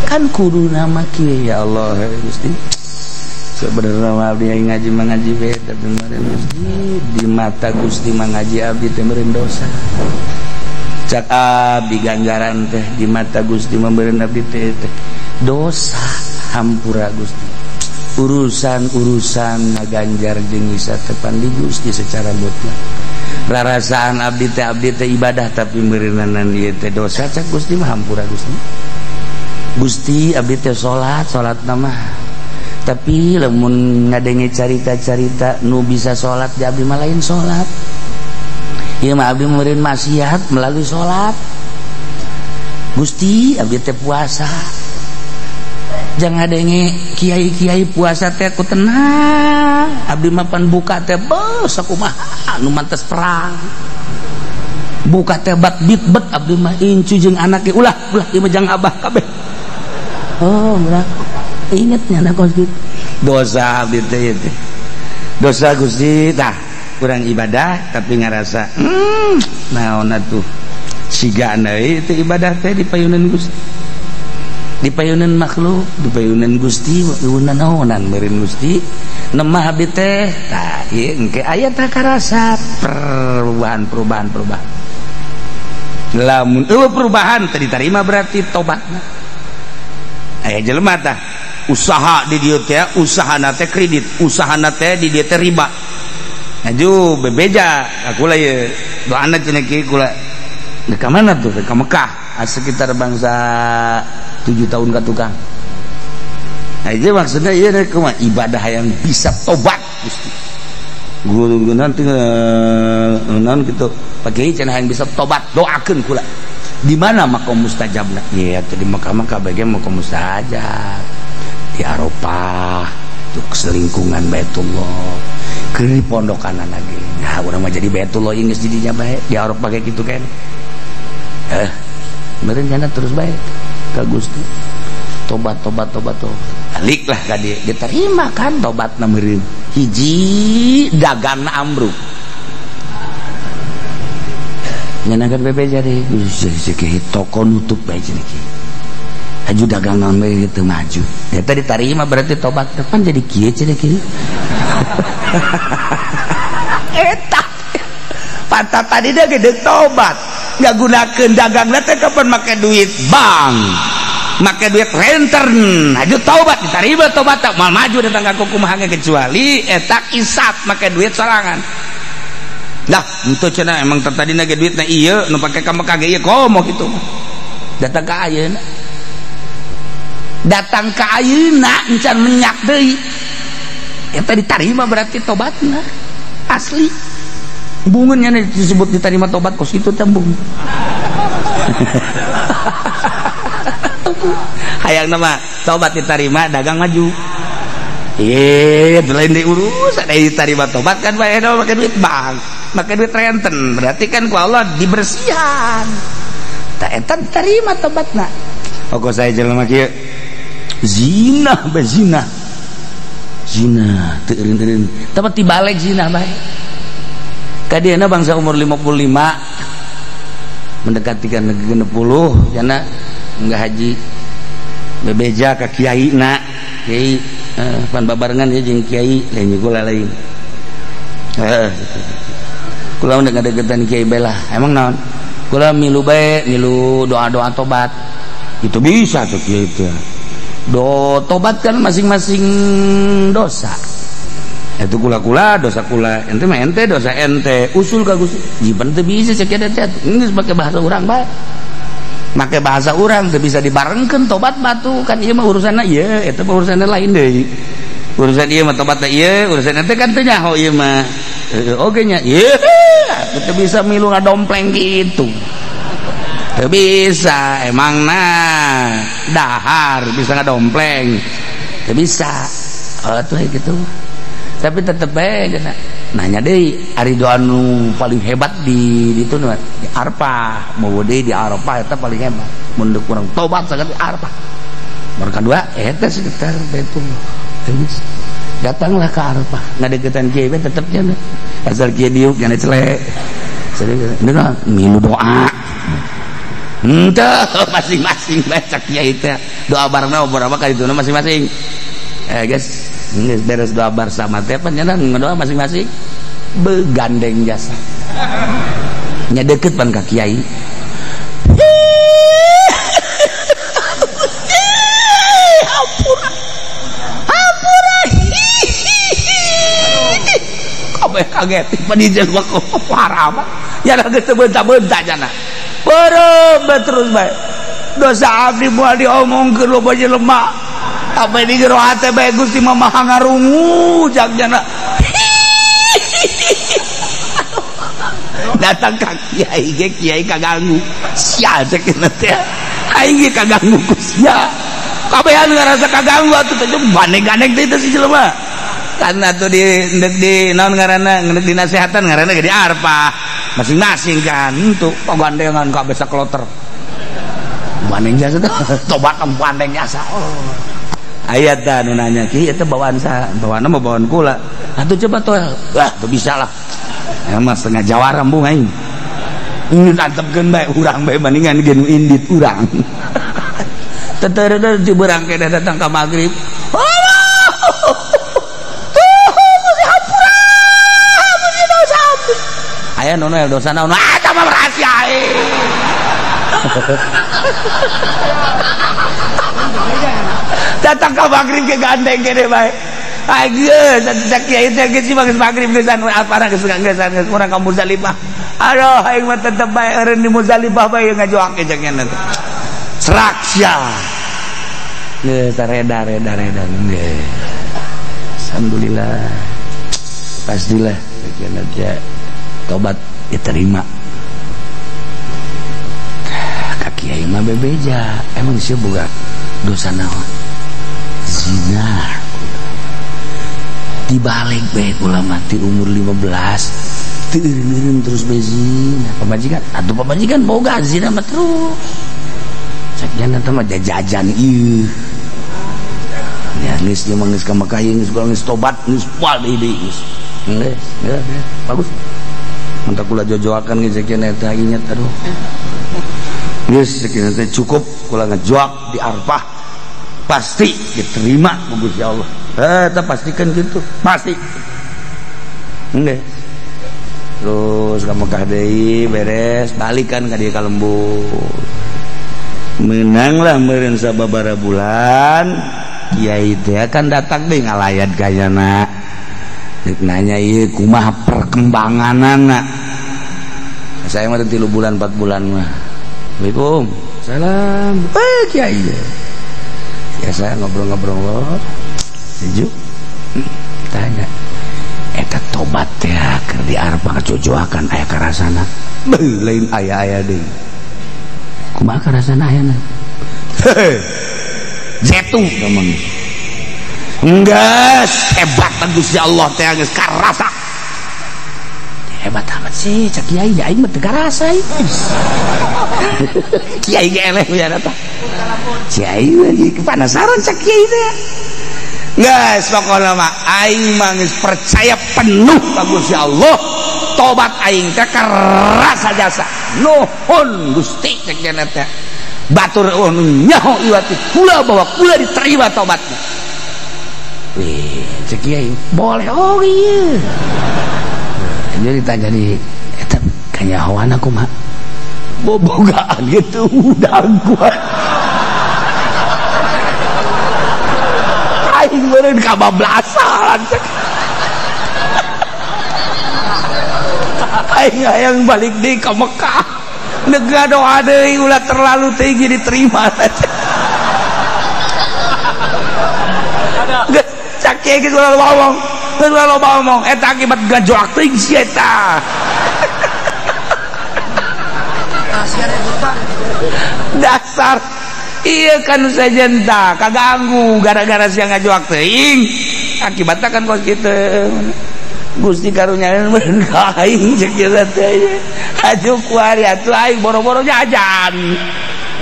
Kan kudu nama kieu ya Allah Gusti. Sebenarnya abdi ngaji mengaji beda meureun Gusti di mata Gusti mengaji abdi teh meureun dosa. Cak abdi ganjaran teh di mata Gusti meureun abdi teh dosa hampura Gusti. Urusan-urusan ngaganjar jeung hisab tepan di Gusti secara mutlak. Rarasaan abdi teh ibadah tapi meureunanan ieu teh dosa cak Gusti mah hampura Gusti. Gusti abdi teh salat mah tapi lamun ngadenge carita-carita nu bisa salat di abdi mah lain salat. Ieu mah abdi meureun maksiat melalui salat. Gusti abdi teh puasa. Jangan ngadenge kiai-kiai puasa teh ku tenang. Abdi mah pan buka teh beuh sakumaha nu mantes perang. Buka teh bat bitbet abdi mah incu jeung anake ulah ulah ieu mah jang abah kabeh. Oh, murah. Ingetnya anak kos gitu. Dosa abdi teh ieu teh. Dosa Gusti tah kurang ibadah tapi ngarasa naon atuh siga deui teh ibadah teh di payunan Gusti. Di payunan makhluk, di payunan Gusti, naonan meureun Gusti. Nemah abdi teh tah ieu engke aya tah karasa perubahan. Lamun eueuh perubahan teh ditarima berarti tobatna. Aya jelema tah usaha di dieu teh usahana teh kredit, usahana teh di dieu teh riba. Aju bebeja kula ieu doana cenah kieu kula. Ka mana tuh? Ka Mekah, sekitar bangsa 7 tahun ka tukang. Nah, itu maksudnya iya kumaha ibadah yang bisa tobat Gusti. Guru nanti non gitu pakai cenah yang bisa tobat doakeun kula. Di mana makom mustajabna? Iya, di Mekah mah kabeh makom mustajab. Di Arafah, tuh selingkungan Baitullah. Keur di pondokanan lagi. Nah, urang mah jadi Baitullah geus di dinya bae, di Arafah kayak gitu kan. Meureun kana terus bae ka Gusti. Tobat. Balik lah ka dieu. Diterima kan tobatna meureun. Hiji dagangna ambruk. Nyenakan bebe jadi Gusti toko nutup bae cenah kieu. Aju dagang naon bae teu maju. Eta diterima berarti tobat depan jadi kieu cenah kieu. Eta pantat tadi dia gede tobat. Nggak gunakan dagang teh kapan make duit bank, make duit renten, aju taubat diterima tobat tak mal maju datang ka kumaha kecuali eta isap make duit sorangan. Lah untuk cenah emang tadi nage duitna ieu nu pake ka Mekah ge ieu komo kitu. Datang ka ayeuna. Datang ka ayeuna encan menyak deui. Eta diterima berarti tobatna asli. Bungunnya disebut diterima tobat kos itu cambung. Hayang nama tobat diterima dagang maju. Iya, lain diurus ada diterima tobat kan bae pakai duit bank, pakai duit renten. Berarti kan ku Allah dibersihan. Tak eta diterima tobatna. Oke saya jelema kieu. Zina be zina. Zina teu eureun-eureun. Tapi tibalik zina bae. Kadiana bangsa umur 55 mendekati kan 60 jana enggak haji bebeja ka kiai na kiai pan babarengan ya jeung kiai lain kula lain kula udah ngadegetan kiai belah emang naon kula milu bae milu doa-doa tobat itu bisa tuh kiai itu do tobat kan masing-masing dosa. Itu kula-kula dosa kula ente mah ente dosa ente usul ka Gusti jiban teu bisa cek eta teh geus make bahasa urang bae make bahasa urang teu bisa dibarengkeun tobat batu kan ieu mah urusanna ieu eta mah urusanna lain deui urusan ieu mah tobat teh ieu urusan ente kan teu nyaho ieu mah oge nya ieu teu bisa milu ngadompleng kitu teu bisa emang nah dahar bisa ngadompleng teu bisa atuh kitu. Tapi tetep bae nanya deui ari doa nu paling hebat di itu nu di Arafah mau deui di Arafah eta paling hebat mun kurang tobat sangat di Arafah. Baru kedua eta sekitar Baitullah. Datanglah ke Arafah ngadeukeutan kiai bae tetep nya asal kiai diuk nya celek. Milu doa. Henteu masing-masing bae cak kiai teh. Doa bareng beberapa kali itu masing-masing. Guys, geus beres doa bersama teh panjenengan ngadoa masing-masing. Begandeng jasa. Nya deket pan ka kiai. Hampura. Hampura. Kabeh kaget pan jelema parah mah. Ya geus teu beunta-beunta jana. Beureum terus bae. Dosa abdi moal diomongkeun loba jelema. Apa di jero hate bae Gusti mah maha ngarungu jak jana. Datang ka kiai ge kiai kaganggu. Sia cek teh. Aing ge kaganggu ku sia. Kabehan ngarasa kaganggu atuh teh bandeng-gandeng teh si jelema. Karena tuh di naon ngaranna ngeundeuk dinasehatan ngaranna ge di arpah. Masing-masing kan tuh pagandengan kabeh sakloter. Bandeng jasa teh tobat bandeng jasa. Oh. Aya tah nu nanya ki eta bawaan saha? Bawaanna mah bawaan kula. Atuh coba toel. Wah, teu bisa lah. Emang setengah jawara embung aing. Ini tantepkeun bae urang bae bandingan ge nu indit urang. Teteureuh ciberang keneh datang ka magrib. Aya nu noel dosa naon? Ah, tah mah rahasia aing. Datang ka magrib ke gandeng kene bae. Ageus atuh kiai teh geus geus magrib geus anu apana geus geus geus urang ka Muzdalifah. Aduh aing mah tetep bae eureun di Muzdalifah bae ngajoak jeung nya teh. Serak sia. Geus reda reda reda geus. Alhamdulillah. Pastilah cenah teh tobat diterima. Ka kiai mah bebeja, emang sia boga dosa naon? Zina. Dibalik bae kula mati umur 15 teu eureun-eureun terus bae zina. Pamajikan atuh pamajikan boga zina mah terus. Cek jana teh mah jajan ieu. Ya geus ieu mah geus ka Mekah ieu geus kula geus tobat geus moal deui deui geus. Geus, bagus. Mantap kula jojoakan geus cek jana teh inget aduh. Geus cek jana teh cukup kula ngejoak di Arfah. Pasti diterima ku Gusti Allah. Eta pastikan gitu, pasti. Nggih. Terus ka Mekah deui beres, balikan ka dieu ka lembur. Menanglah meureun sababaraha bulan, kiai teh kan datang deui ngalayat ka nyana. Rek nanya ieu kumaha perkembanganana. Saya mah 3 bulan 4 bulan mah. Assalamualaikum. Salam. Kiai. Ya saya ngobrol-ngobrol. Sejuk. Tanya, eta tobat teh keur di Arfah ngajojoakan aya karasana. Beuh lain aya-aya deui. Kumaha karasana ayana? Zetu emang. Enggeus hebat Gusti Allah teh geus karasa. Hebat amat sih cak kiai aing mah teu karasa ieu. Kiai ge eleh we eta. Kiai lagi penasaran cak kiai teh. Geus pokona mah aing mah geus percaya penuh ka Gusti Allah. Tobat aing teh karasa jasa. Nuhun Gusti cek jana teh. Batur nu nyaho iwati kula bahwa kula diterima tobatna. Wih, cek kiai boleh oh iya. Jadi ditanya di eta kanyahoan kumaha? Bobogaan gitu udang kuat. Aing meureun kabablasan. Aing hayang balik deui ka Mekah. Nega doa deui ulah terlalu tinggi diterima. Geus cak kiai geus ulah loba omong. Geus ulah loba omong eta akibat gajoak teuing si eta. Dasar iya kan sajenta kaganggu gara-gara sia ngajoak teuing akibatna kan kos kitu. Gusti karunya meureun ka aing cek ieu teh aju kuari atuh aing boro-boro jajan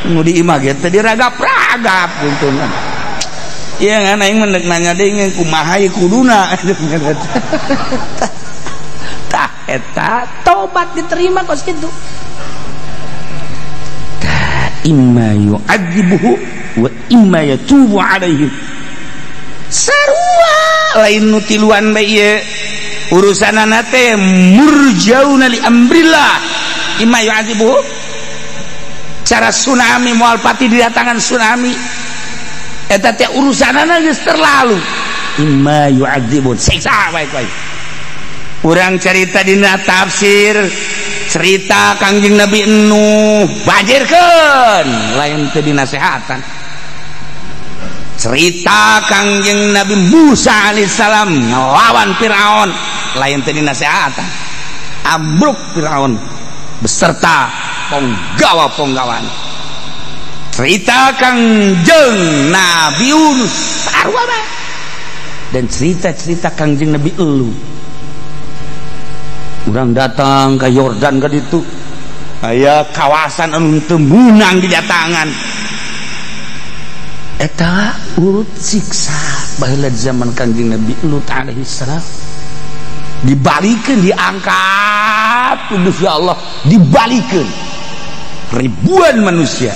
nu di imah ge teh diragap-ragap untungan. Iya kan aing mah deuk nanya deui kumaha ieu kuduna. Tah eta tobat diterima kos kitu. Imma yu'adzibuhu wa imma yatubu alaihim. Sarua lain nu tiluan bae ieu. Urusanana teh murjauna li amrillah. Imma yu'adzibuhu. Cara tsunami moal pati didatangan tsunami. Eta teh urusanana geus terlalu. Imma yu'adzibun. Siksa bae ku aing. Urang cerita dina tafsir cerita Kangjeng Nabi Nuh banjirkeun lain teu dinasehatan. Cerita Kangjeng Nabi Musa alaihissalam ngelawan Firaun lain teu dinasehatan. Ambruk Firaun beserta penggawa-penggawan. Cerita Kangjeng Nabi Yunus sarua bae. Dan cerita-cerita Kangjeng Nabi Elu. Urang datang ke Yordan ke ditu aya kawasan anu teu meunang didatangan. Eta urut siksa baheula zaman Kangjeng Nabi Lut alaihi salam dibalikeun, diangkat ku Gusti Allah, dibalikeun ribuan manusia.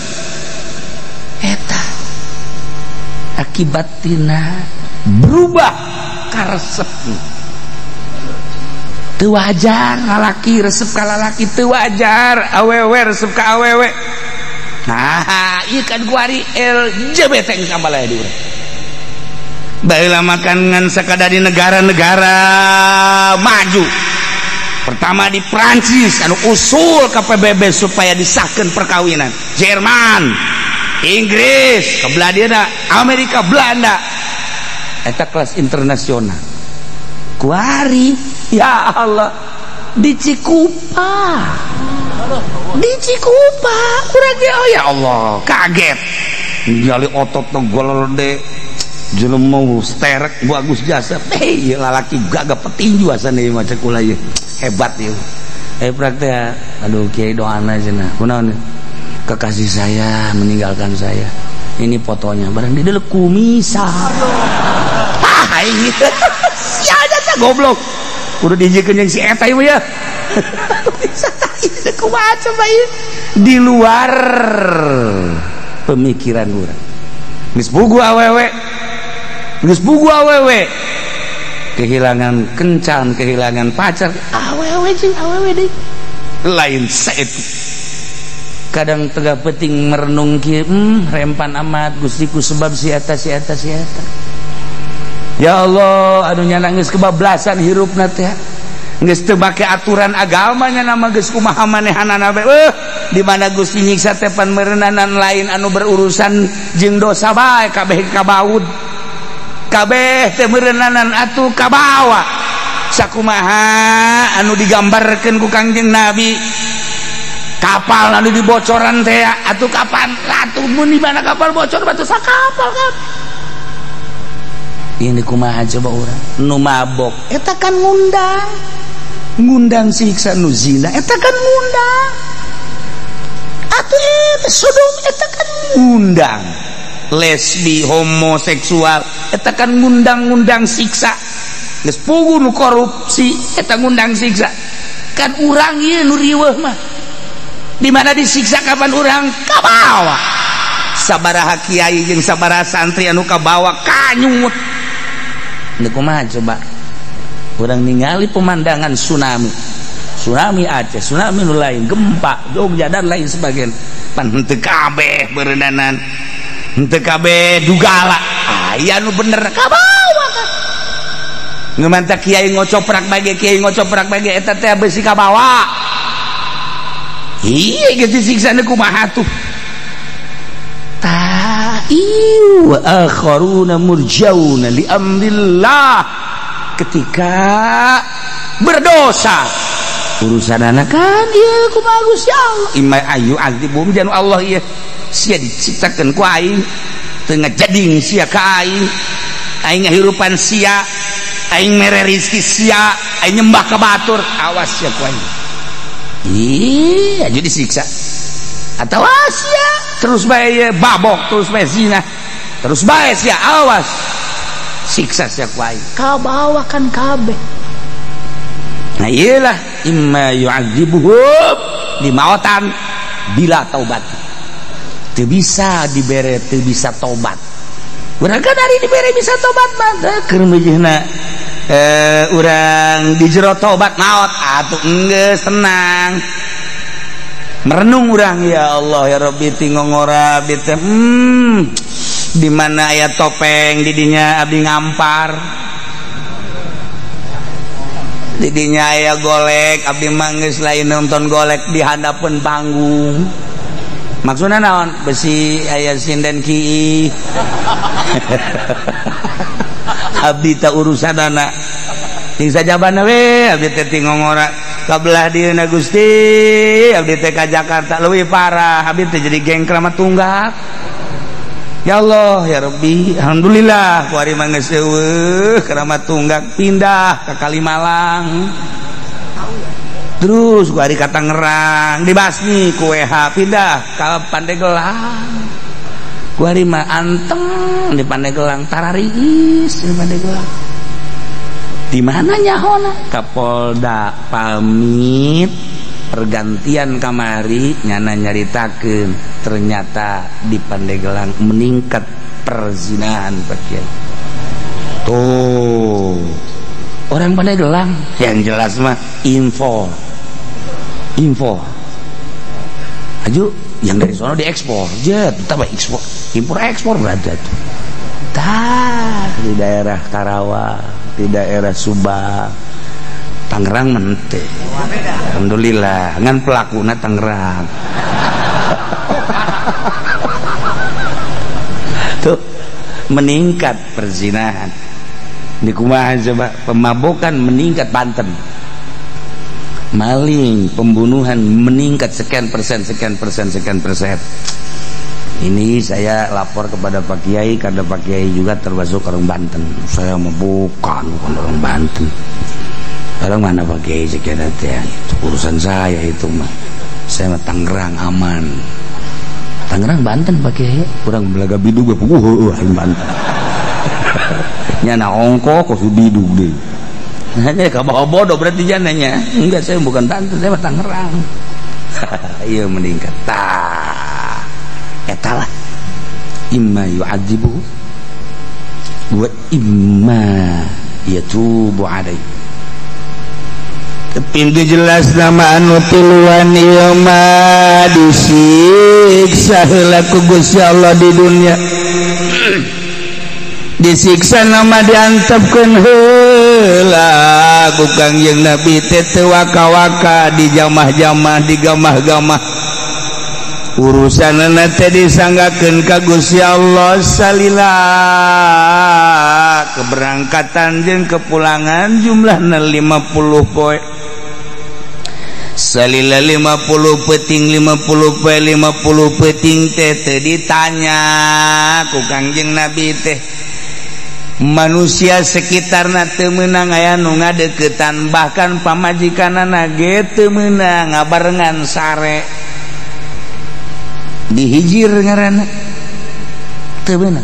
Eta akibat tina berubah karesepna. Teu wajar lalaki resep ka lalaki, teu wajar awewe resep ka awewe. Nah, ieu kan kuari LGBT geus ambalaya di urang. Baheula makan ngan sakadar di negara-negara maju. Pertama di Prancis anu usul ke PBB supaya disahkan perkawinan. Jerman, Inggris, ke belah Amerika, Belanda. Eta kelas internasional. Kuari ya Allah di Cikupa, di Cikupa kurang ya, oh ya Allah kaget ningali otot golode jelema sterek bagus jasa, hei lalaki gagah petinju asana ieu mah cek kula ieu hebat ieu. Praktek aduh kiai doana cenah kunaon kekasih saya meninggalkan saya, ini fotonya barang di dalam kumisa. Ah aing sia teh goblok kudu dijiekeun jeung si eta ieu ya. Bisa ieu kumaha coba ieu di luar pemikiran urang. Geus puguh awewe, geus puguh awewe kehilangan kencan, kehilangan pacar, awewe jeung awewe deui lain saetu. Kadang tengah penting merenung kieu, rempan amat Gustiku sebab si eta si eta si eta. Ya Allah, anu nya geus kebablasan hirupna teh. Geus teu make aturan agamanya nama geus kumaha manehanana bae. Di mana Gusti nyiksa teh pan meureunana lain anu berurusan jeung dosa bae kabeh kabaud. Kabeh teh meureunana atuh kabawa. Sakumaha anu digambarkeun ku Kangjeng Nabi. Kapal anu dibocoran teh atuh kapan atuh mun di mana kapal bocor batu sakapal kan. Ini kumaha coba urang nu mabok eta kan ngundang ngundang siksa, nu zina eta kan ngundang, atuh eta sodom eta kan ngundang, lesbi homoseksual eta kan ngundang-ngundang siksa, geus puguh nu korupsi eta ngundang siksa. Kan urang ieu nu riweuh mah di mana disiksa kapan urang kabawa. Sabaraha kiai jeung sabaraha santri anu kabawa kanyut. Ini kumaha coba urang ningali pemandangan tsunami, tsunami Aceh, tsunami nu lain, gempa Jogja dan lain sebagainya. Pan henteu kabeh beureunanan, henteu kabeh dugala, aya nu bener kabawa kan. Ngemantak kiai ngocoprak bae, kiai ngocoprak bae eta teh besi kabawa. Iya geus disiksa kumaha tuh. Wa akharuna murjauna li amrillah. Ketika berdosa urusan anak kan ieu kumaha Gusti Allah imma ayu azibum janu Allah ieu sia diciptakeun ku aing teu ngajading sia ka aing, aing ngahirupan sia, aing mere rezeki sia, aing nyembah ka batur, awas sia ku aing. Ih, aju disiksa. Atau sia terus bae babok, terus bae zina, terus bae sia, awas siksa sia ku aing. Kabawa kan kabeh. Nah iyalah imma yu'adzibuhum di maotan bila taubat. Teu bisa dibere teu bisa tobat. Urang kan ari dibere bisa tobat mah keur meujeuhna urang di jero tobat maot atuh enggeus tenang. Merenung urang ya Allah ya Rabbi ti ngongora abdi teh di mana aya topeng di dinya abdi ngampar. Di dinya aya golek abdi mah geus lain nonton golek di handapeun panggung. Maksudna naon? Besi aya sinden kiih. Abdi teh urusanana. Ting sajabana we abdi teh ti ngongora ka belah dieuna Gusti, abdi teh ka Jakarta leuwih parah, abdi teh jadi geng keramat tunggak. Ya Allah ya Rabbi, alhamdulillah kuari mah geus eueuh keramat tunggak pindah ke Kalimalang. Terus kuari ka Tangerang dibasmi ku WH pindah ka Pandeglang. Kuari mah anteng di Pandeglang tarariis di Pandeglang. Di mana nyahona? Kapolda pamit pergantian kamari nyana nyaritakeun ternyata di Pandeglang meningkat perzinahan Pak Kiai. Tuh orang Pandeglang yang jelas mah info aju yang dari sono diekspor jet tambah ekspor impor ekspor berada tuh tah di daerah Karawang, di daerah Subang, Tangerang mente. Alhamdulillah ngan pelakuna Tangerang. Tuh meningkat perzinahan. Di kumaha coba pemabokan meningkat Banten. Maling, pembunuhan meningkat sekian persen, sekian persen, sekian persen. Ini saya lapor kepada Pak Kiai karena Pak Kiai juga termasuk orang Banten. Saya mau bukan orang Banten. Orang mana Pak Kiai sekian ya, itu urusan saya itu mah. Saya mah Tangerang aman. Tangerang Banten Pak Kiai, kurang belaga bidug aing Banten. Nyana ongko kok bidug deui. Hanya kabawa bodoh berarti jananya. Enggak, saya bukan Banten, saya mah Tangerang. Iya meningkat. Tah. Eta lah imma yu'adzibu wa imma yatubu alaihi. Tapi jelas nama anu tiluan ieu mah disiksa heula ku Gusti Allah di dunia. Disiksa nama diantepkeun heula ku Kangjeng Nabi teh teu waka-waka di jamah-jamah di gamah-gamah. Urusanana teh disanggakeun ka Gusti Allah salila keberangkatan jeung kepulangan jumlahna 50 poe. Salila 50 peuting 50 poe 50 peuting teh teu ditanya ku Kangjeng Nabi teh. Manusia sekitarna teu meunang aya nu ngadeukeutan bahkan pamajikanana ge teu meunang ngabarengan sare. Dihijir ngaranna teu beunang.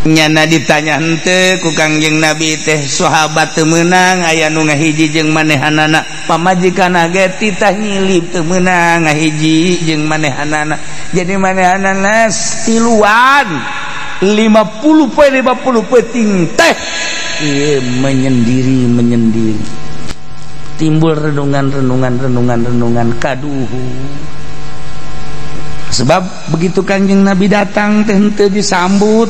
Nyana ditanya henteu ku Kangjeng Nabi teh sahabat teu meunang aya nu ngahiji jeung manehanana pamajikanna ge titah nyilip teu meunang ngahiji jeung manehanana. Jadi manehanana tiluan 50 poe 50 peuting teh ieu menyendiri timbul renungan kaduhu. Sebab begitu Kangjeng Nabi datang teh henteu disambut,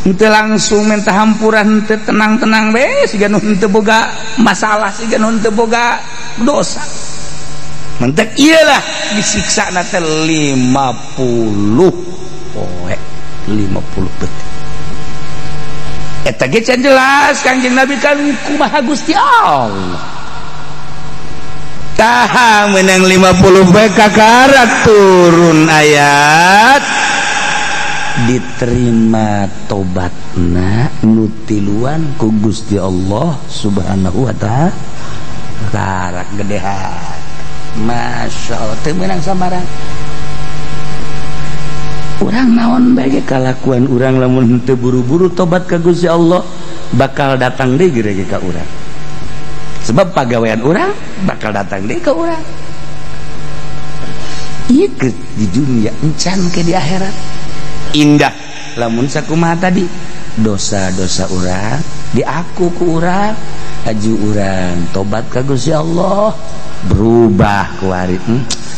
henteu langsung minta hampura, henteu tenang-tenang we siga nu henteu boga masalah, siga nu henteu boga dosa. Mentek iyalah disiksa na teh 50 poe, 50 peuting. Eta ge can jelas Kangjeng Nabi kan kumaha Gusti Allah. Taha menang 50 poe kakarak turun ayat diterima tobatna nu tiluan ku Gusti Allah Subhanahu wa ta'ala. Karak gedehan Masya Allah teu meunang sambarang. Urang naon bae ge kalakuan urang lamun henteu buru-buru tobat ka Gusti Allah bakal datang deui ge ka urang. Sebab pagawean urang bakal datang deui ka urang. Ieu di dunia encan ke di akhirat. Indah lamun sakumaha tadi dosa-dosa urang diaku ku urang, aju urang tobat ka Gusti Allah berubah kuari.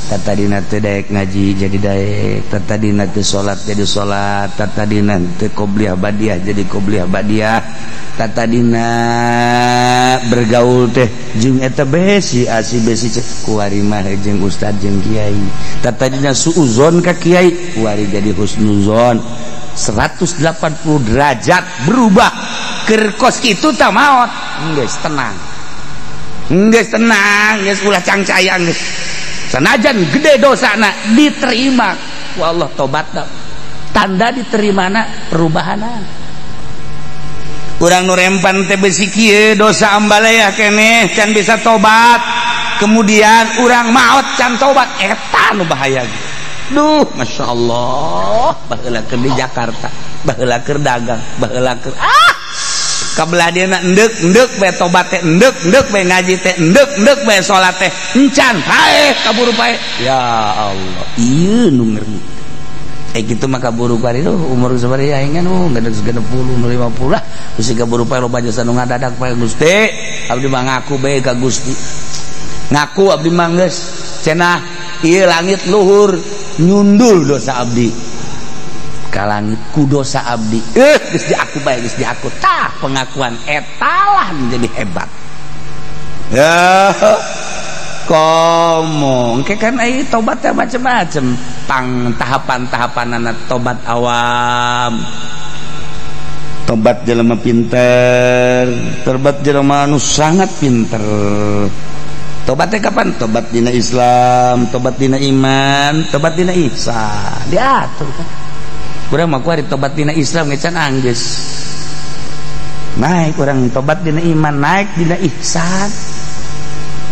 Tatadina teu daek ngaji jadi daek, tatadina teu salat jadi salat, tatadina teu qobliyah badiah jadi qobliyah badiah, tatadina bergaul teh jeung eta besi asi besi kuari mah jeung ustad jeung kiai, tatadina suuzon ka kiai kuari jadi husnuzon. 180 derajat berubah keur kos kitu tah maot. Geus tenang, geus tenang, geus ulah cangcayang geus. Sanajan gede dosana diterima ku Allah tobatna, tanda diterimana perubahanna. Urang nu rempan teh besi kieu dosa ambalaya keneh can bisa tobat, kemudian urang maot can tobat, eta nu bahaya. Duh, Masya Allah, baheula keur di Jakarta, baheula keur dagang, baheula keur kabelah dia na endek endek bae tobat teh, endek endek bae ngaji teh, endek endek bae salat teh, encan paeh kaburu paeh. Ya Allah, ieu nu ngeri. Kitu mah kaburu paeh itu umur sabaraha aing kan 60 50 lah, geus kaburu paeh loba jasa nu ngadadak paeh Gusti. Abdi mah ngaku bae ka Gusti. Ngaku abdi mah geus cenah ieu langit luhur nyundul dosa abdi. Ka langit ku dosa abdi. Geus diaku bae, geus diaku. Tah pengakuan eta lah menjadi hebat. Ya komo engke kan ai tobat teh macem-macem, pang tahapan-tahapanana tobat awam, tobat jelema pinter, tobat jelema anu sangat pinter. Tobatnya kapan? Tobat dina Islam, tobat dina iman, tobat dina ihsan. Diatur kan. Urang mah kuari tobat dina Islam ge can anggeus. Naik urang tobat dina iman, naik dina ihsan.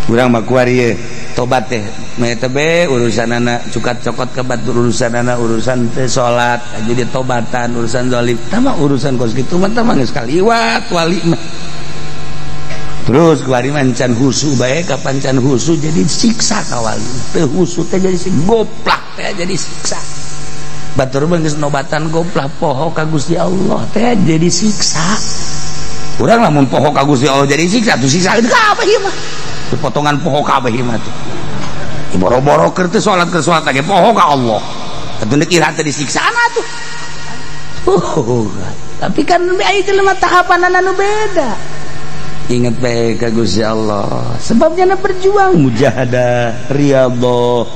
Urang mah kuari ye tobat teh mah be urusanana cukat cokot ka batur, urusanana urusan teh salat jadi tobatan, urusan zalim. Tah mah urusan kos kitu mah tah mah geus kaliwat wali mah. Terus kuari mah can husu bae, kapan can husu jadi siksa ka wali. Teu husu teh jadi goplak teh jadi siksa. Batur mah geus nobatan goplak poho ka Gusti Allah teh jadi siksa. Urang lamun poho ka Gusti Allah jadi siksa tuh siksa kabeh ieu mah. Potongan poho kabeh ieu mah tuh. Boro-boro keur teh salat lagi poho ka Allah. Atuh deuk ira teh disiksana tuh. Tapi kan aya jelema tahapanana nu beda. Ingat bae ka Gusti Allah, sebabnya na berjuang mujahadah, riyadhah,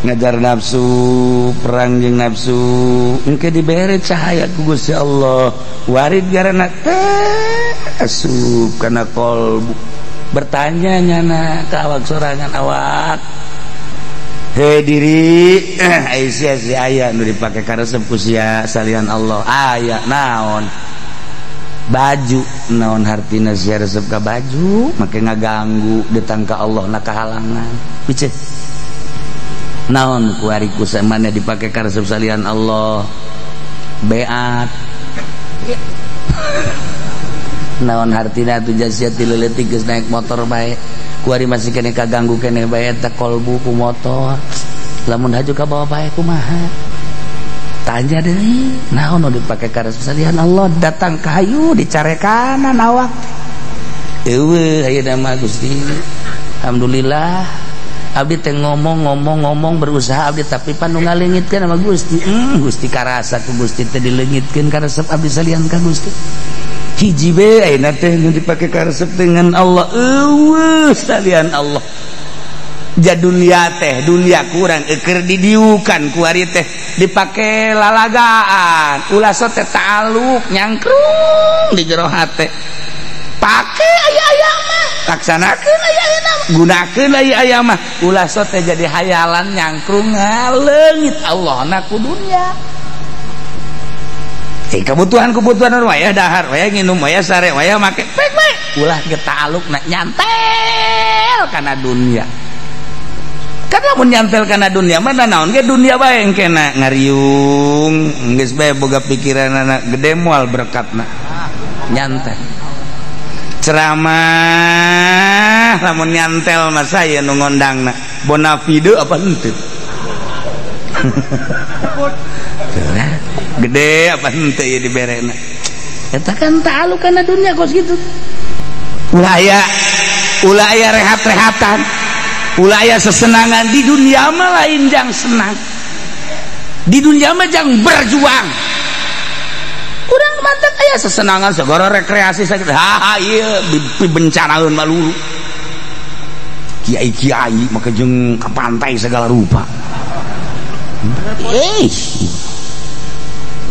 ngajar nafsu, perang jeung nafsu, engke dibere cahaya ku Gusti Allah, warid garana teh asup kana qalbu. Bertanya nyana ka awak sorangan awak. Hei diri, sia si aya nu dipake karesep ku sia salian Allah. Aya naon? Baju naon hartina sia resep ka baju make ngaganggu datang ka Allah na kahalangan pice naon kuari ku samana dipake ka resep salian Allah beat naon hartina tu sia ti leutik geus naik motor bae kuari masih keneh kaganggu keneh bae eta kolbu ku motor lamun haju ka bawa bae kumaha. Tanya deui naon nu dipake ka resep salian Allah datang ka hayu dicarekanan awak eueuh ayeuna mah Gusti alhamdulillah abdi teh ngomong-ngomong berusaha abdi tapi pan nu ngaleungitkeun sama Gusti. Gusti karasa ku Gusti teh dileungitkeun ka resep abdi salian ka Gusti hiji be ayeuna teh nu dipake ka resep dengan Allah eueuh salian Allah. Ja dunia teh dunia kurang eker didiukan kuari teh dipake lalagaan ulah so teh ta'aluk nyangkrung di jero hate pake aya-aya mah laksanakeun aya-aya mah gunakeun aya-aya mah ulah so teh jadi hayalan nyangkrung ngaleungit Allah na ku dunia. Kebutuhan-kebutuhan wayah dahar wayah nginum wayah sare wayah make pek bae ulah ge ta'aluk na nyantel kana dunia. Karena mun nyantel kana dunia mah naon ge dunia bae engkena ngariung geus bae boga pikiranana gede moal berkatna nyantel ceramah lamun nyantel mah saya nu ngondangna bonafide apa henteu. Gede apa henteu ieu diberena. Eta kan ta'aluk kana dunya kos kitu. Ulah aya rehat-rehatan. Ulah aya sesenangan di dunia mah lain jang senang. Di dunia mah jang berjuang. Urang mantak aya sesenangan segala rekreasi sakit. Ha ieu bencanaeun malulu. Kiai-kiai maka jeung ka pantai segala rupa.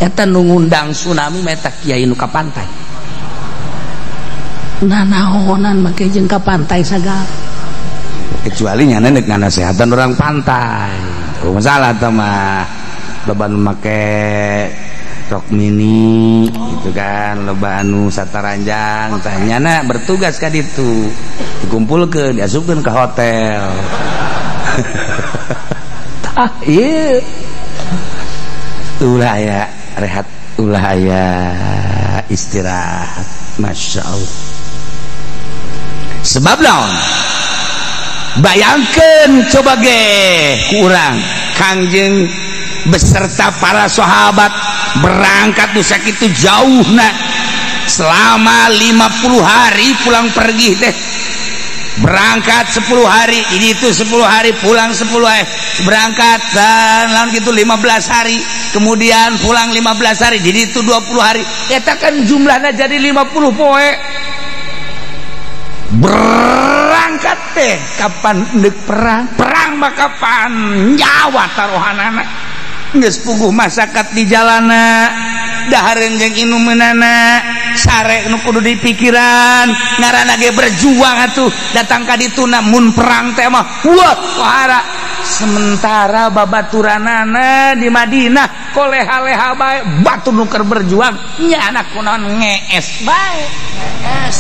Eta nu ngundang tsunami mah eta kiai nu ka pantai. Nanaonan make jeung ka pantai sagala. Kecuali nyana nek nganasehatan orang pantai. Oh, masalah tah mah. Loba nu make rok mini gitu kan, loba anu sataranjang tah nyana bertugas ka ditu. Dikumpulkeun, diasupkeun ka hotel. Tah ieu. Ulah aya rehat, ulah aya istirahat. Masya Allah. Sebab naon? Bayangkeun coba ge ku urang Kangjeng beserta para sahabat berangkat nu sakitu jauhna selama 50 hari pulang pergi teh. Berangkat 10 hari, ini itu 10 hari, pulang 10 hari, berangkat dan lawan gitu 15 hari, kemudian pulang 15 hari, jadi itu 20 hari. Eta kan jumlahnya jadi 50 poe. Berangkat teh kapan ndek perang? Perang mah kapan nyawa taruhanana. Geus puguh masyarakat di jalana, dahareun jeung inumeunana, sare nu kudu dipikiran, ngaranna ge berjuang atuh datang ka ditu mun perang teh mah wah kohara. Sementara babaturanana di Madinah koleha-leha bae, batur nu keur berjuang nya anak kunaon ngees bae. Ngees.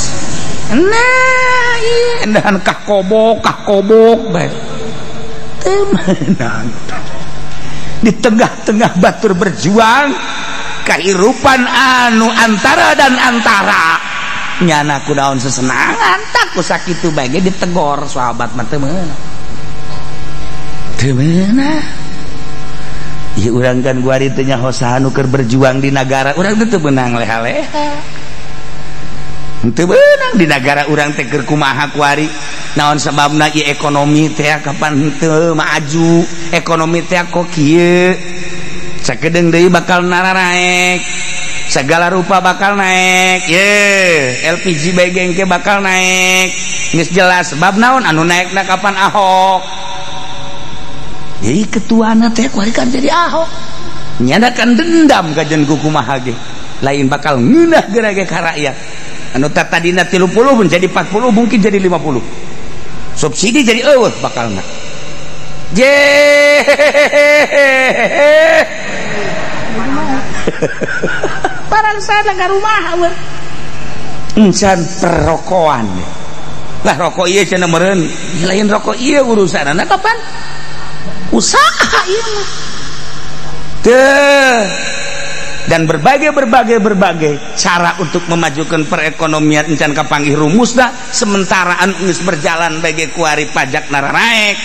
Nah, ieu endahan kahkobok bae. Teu meunang. Di tengah-tengah batur berjuang kehidupan anu antara dan antara nyana kunaon sesenangan tak ku sakitu bae ge ditegor sahabat mah teu meunang. Teu meunang. Ieu urang kan guari teh nyaho saha nu keur berjuang di nagara urang teh teu meunang leha-leha. Teu meunang di nagara urang teh keur kumaha kuari. Naon sebabna ieu ekonomi teh kapan henteu maju, ekonomi teh kok kieu. Sakedeung deui bakal nararaek, segala rupa bakal naik, ye LPG bae gengke bakal naik. Geus jelas sebab naon anu naekna kapan Ahok. Jadi ketuana teh kuari kan jadi Ahok. Nyana kan dendam ka jeung kumaha ge. Lain bakal ngeunah geura ge ka rakyat. Anu tadina 30 menjadi 40 mungkin jadi 50. Subsidi jadi eueuh bakalna. Je Parang sana ka rumah we. Encan perrokoan. Lah rokok ieu cenah meureun, lain rokok ieu urusanana kapan? Usaha ieu mah. Teu. Dan berbagai cara untuk memajukan perekonomian encan kapanggih rumusna sementara anu geus berjalan bagi kuari pajak nararaek.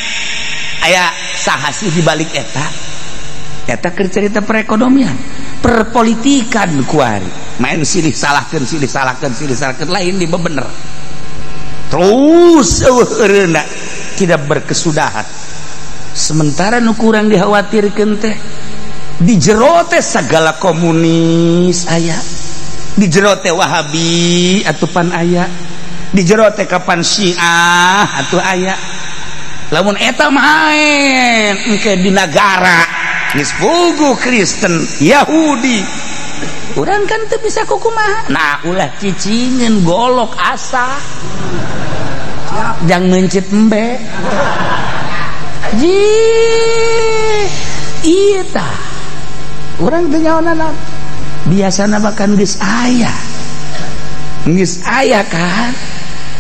Aya saha sih di balik eta? Eta keur cerita perekonomian, perpolitikan kuari. Main silih salahkeun, silih salahkeun, silih salahkeun lain di bebener. Terus eueuh eureuna tidak berkesudahan. Sementara nu kurang dikhawatirkeun teh di jero teh segala komunis aya, di jero teh Wahabi atupan aya, di jero teh kapan Syiah atuh aya. Lamun eta main engke di nagara geus puguh Kristen, Yahudi. Urang kan teu bisa kukumaha. Nah, ulah cicingeun golok asa. Jang meuncit embe. Ji, ieu tah. Urang teu nyaona biasana bahkan geus aya. Geus aya kan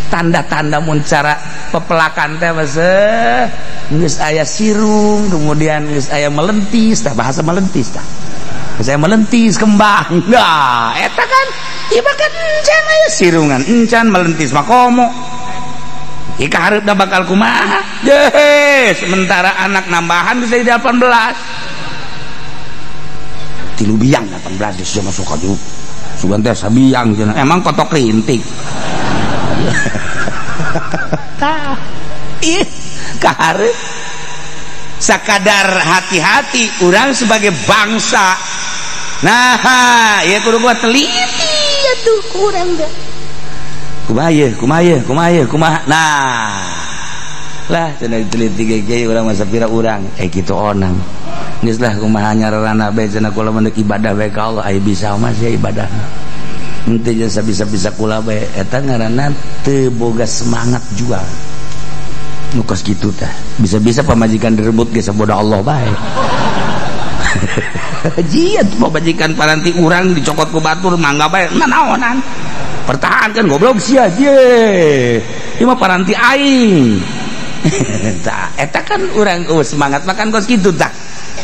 tanda-tanda mun cara pepelakan teh baseuh geus aya sirung, kemudian geus aya melentis tah, bahasa melentis tah. Geus aya melentis kembang. Nah, eta kan ieu mah kan encan aya sirungan, encan melentis mah komo. Ika hareupna bakal kumaha? Deh, sementara anak nambahan bisa jadi 18. Tilu biang 18 geus masuk ka dieu. Sugan teh sabiang cenah. Emang kotok rintik. Tah. Ih, kahareup. Sakadar hati-hati urang sebagai bangsa. Nah, ieu kudu gua teliti atuh kurang teh. Kumaha ieu, kumaha ieu, kumaha ieu, kumaha. Nah. Lah cenah diteliti ge urang mah sapira urang kitu onang. Geus lah kumaha nyararana bae cenah kula mah ibadah bae ka Allah aya bisa mah sia ibadahna. Henteu jeung sabisa-bisa kula bae eta ngaranna teu boga semangat jual. Nu kos kitu tah. Bisa-bisa pamajikan direbut ge saboda Allah bae. Jiat pamajikan paranti urang dicokot ku batur mangga bae nanaonan. Pertahankan goblok sia ye. Ieu mah paranti aing. Tah eta kan urang semangat makan kos kitu tah.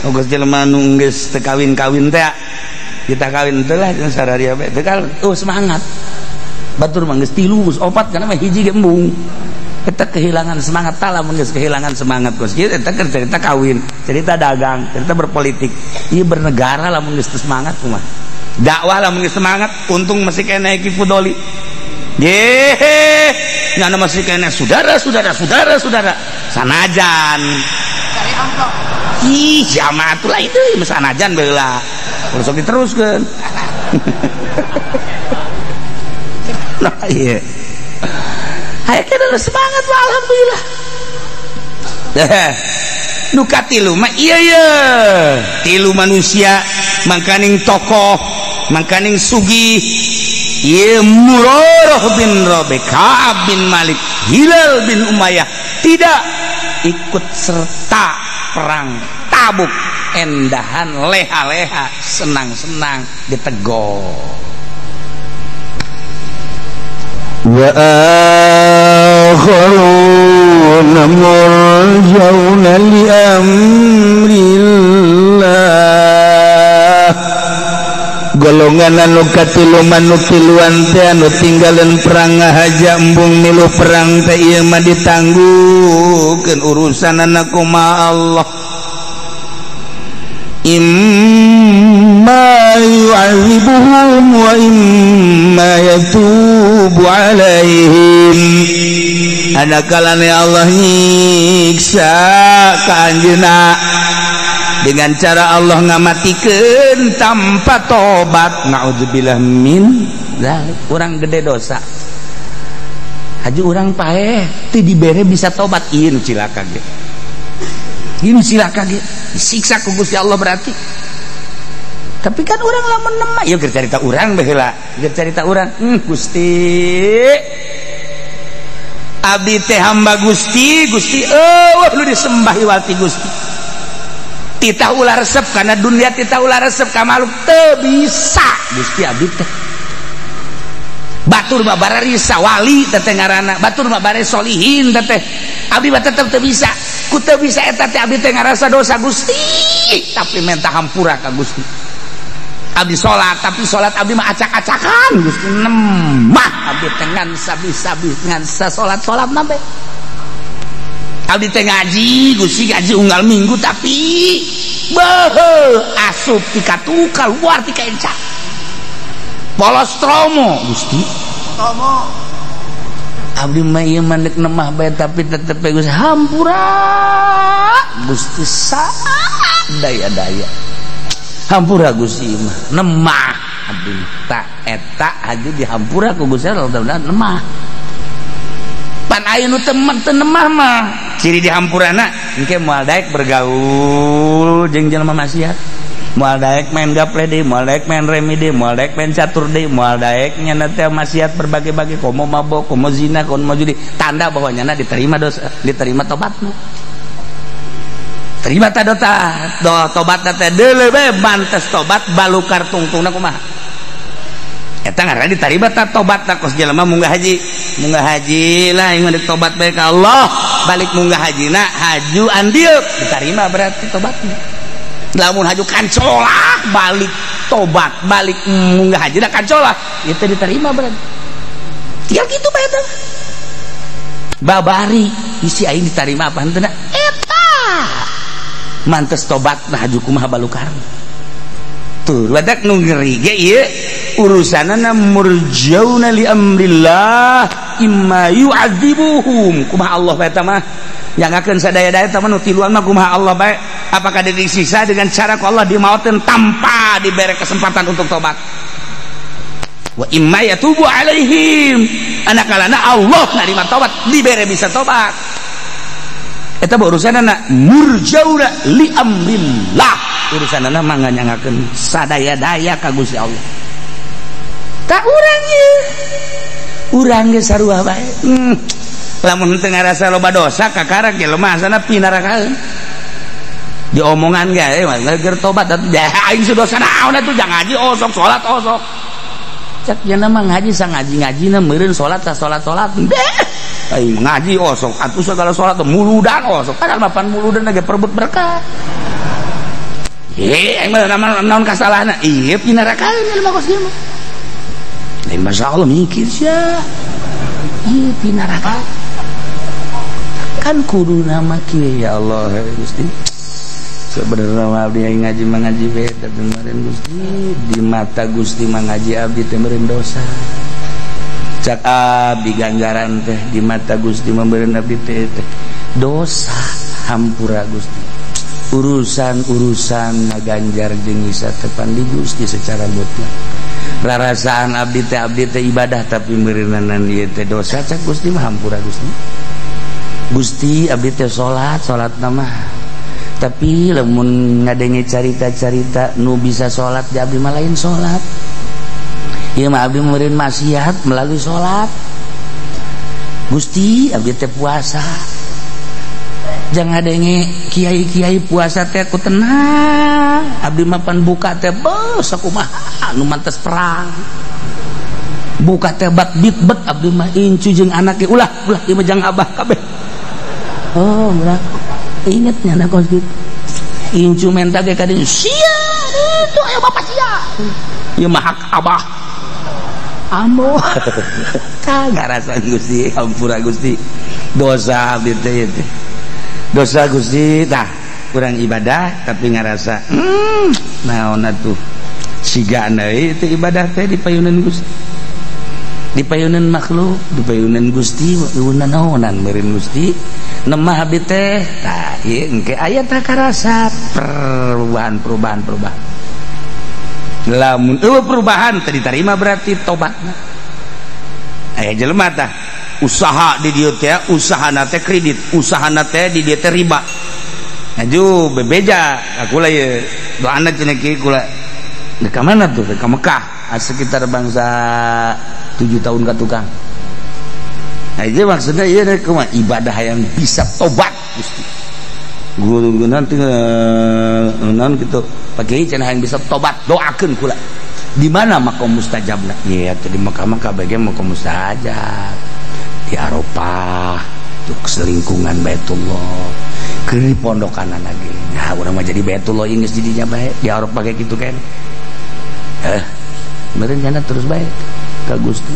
Geus jelema nu geus teu kawin-kawin teh kita kawin teh lah jeung sararia bae teh kan semangat. Batur mah geus tilu geus opat kana mah hiji ge embung. Eta kehilangan semangat tah lamun geus kehilangan semangat kos kieu eta keur cerita kawin, cerita dagang, cerita berpolitik. Ieu bernegara lamun geus teu semangat kumaha. Dakwah lamun geus semangat untung masih keneh Ki Fudoli. Ye, nyana masih keneh saudara saudara saudara saudara sanajan. Cari amplop. Ih, jamaah atuh lah itu sanajan baheula. Kudu sok diteruskeun. Nah, iya. Hayang kena semangat mah alhamdulillah. Nu katilu mah iya ye. Tilu manusia mangkaning tokoh, mangkaning sugih. Ieu Murarah bin Rabi, Ka'ab bin Malik, Hilal bin Umayyah tidak ikut serta perang Tabuk. Endahan leha-leha, senang-senang ditegor. Wa akharuna murjauna li amrillah. Golongan anu katilu manu tiluan teh anu tinggalan perang ngahaja embung milu perang teh ieu mah ditangguhkeun urusanana kumaha Allah. Imma yu'adzibuhum wa imma yatubu alaihim. Ada kalane Allah nyiksa ka anjeunna dengan cara Allah ngamatikeun tanpa tobat. Naudzubillah min dzalik. Urang gede dosa haji urang paeh teu dibere bisa tobat ieu nu cilaka ge. Ieu nu cilaka ge disiksa ku Gusti Allah berarti. Tapi kan urang lamun nemah ieu keur carita urang baheula, keur carita urang. Gusti abdi teh hamba Gusti, Gusti eueuh nu disembah iwal ti Gusti. Titah ulah resep karena dunia titah ulah resep ka makhluk teu bisa Gusti abdi teh. Batur mah bararisa wali teh ngaranna, batur mah bare solihin teh. Abdi mah tetep teu bisa. Ku teu bisa eta teh abdi teh ngarasa dosa Gusti, tapi minta hampura ka Gusti. Abdi salat, tapi salat abdi mah acak-acakan Gusti nemah abdi teh ngan sabi-sabi ngan sasolat-solat mah bae. Abdi teh ngaji Gusti ngaji unggal minggu tapi beuh asup ti katuka luar ti kaenca. Polos tromo Gusti. Tromo. Abdi mah ieu mah deuk nemah bae tapi tetep bae Gusti hampura Gusti sadaya-daya. Hampura Gusti mah nemah abdi tak eta haji dihampura ku Gusti Allah nemah. Pan aya nu teu nemah mah ciri dihampurana engke moal daek bergaul jeung jelema maksiat, moal daek main gaple deui, moal daek main remi deui, moal daek main catur deui, moal daek nyana teh maksiat berbagai-bagai, komo mabok, komo zina, komo judi, tanda bahwa nyana diterima dosa, diterima tobatna. Terima ta dota do tobatna teh deuleu bae mantes tobat balukar tungtungna kumaha. Eta ngaranna diterima ta tobatna kos jelema munggah haji lah ieu mah tobat bae ka Allah, balik munggah hajina haju andieu diterima berarti tobatna. Lamun haju kancolah balik tobat balik munggah hajina kancolah itu diterima berarti. Tinggal kitu bae eta. Babari isi aing diterima apa henteu eta. Mantes tobat nah haju kumaha balukar. Tuh badak nu ngeri ge ieu urusanana murjauna li amrillah imma yu'adzibuhum. Kumaha Allah bae eta mah? Nyangakeun sadaya-daya eta mah nu tiluan mah kumaha Allah bae? Apakah disiksa dengan cara ku Allah dimaoteun tanpa diberi kesempatan untuk tobat? Wa imma yatubu alaihim. Anakalana Allah narima tobat, dibere bisa tobat. Eta urusanana murjauna li amrillah. Urusanana mah nganyangakeun sadaya-daya ka Gusti Allah. Tak urang ieu. Urang ge sarua bae. Lamun teu ngarasa loba dosa kakara ge lemah sana pinarakaeun. Diomongan ge mah geus tobat atuh aing dosa naon atuh jangan ngaji osok salat osok. Cak jana mah ngaji sangaji-ngajina meureun salat salat-salat. Aing ngaji osok atuh segala salat muludan osok. Padahal mapan muludan ge perebut berkah. Aing mah naon kasalahna? Ieu pinarakaeun jelema kos ieu mah. Lain masyaallah mikir sia. Ieu pinaraka. Kan kudu nama kieu ya Allah Gusti. Sebenarnya mah abdi ngaji mangaji beda kemarin Gusti. Di mata Gusti mangaji abdi teh meureun dosa. Cak abdi ganjaran teh di mata Gusti meureun abdi teh dosa hampura Gusti. Urusan-urusan ngaganjar jeung isa tepan di Gusti secara mutlak. Rarasaan abdi teh ibadah tapi meureunanan ieu teh dosa cak Gusti mah hampura Gusti. Gusti abdi teh salat mah tapi lamun ngadenge carita-carita nu bisa salat di abdi mah lain salat. Ieu mah abdi meureun maksiat melalui salat. Gusti abdi teh puasa. Jangan adenge kiai-kiai puasa teh ku tenang abdi mah pan buka teh beuh sakumaha nu mantes perang buka teh bat bitbet abdi mah incu jeung anake ulah ulah ieu mah jang abah kabeh. Oh ulah inget nya anak kos kitu incu menta ge ka dieu sia itu aya bapak sia ieu mah hak abah ambo ka ngarasan Gusti hampura Gusti dosa abdi teh dosa Gusti tah kurang ibadah tapi ngarasa naon atuh siga deui itu ibadah teh dipayunan Gusti dipayunan makhluk dipayunan Gusti eueunan naonan meureun Gusti nemah abdi teh tah ieu engke aya tah karasa perubahan perubahan perubahan lamun eueuh perubahan teh ditarima berarti tobatna aya jelema tah usaha di dieu teh usahana teh kredit usahana teh di dieu teh riba aju bebeja kula ieu doana cenah kieu kula ka mana tuh ka Mekah sekitar bangsa 7 tahun ka tukang. Nah itu maksudnya ieu kumaha ibadah yang bisa tobat Gusti guru nanti naon kitu pake cenah yang bisa tobat doakeun kula di mana makom mustajabna ieu atuh di Mekah mah kabeh makom mustajab di Arafah tuh selingkungan Baitullah keur di pondokanan lagi nah urang mah jadi Baitullah geus jadinya bae di Arafah kayak gitu kan meureun kana terus bae ka Gusti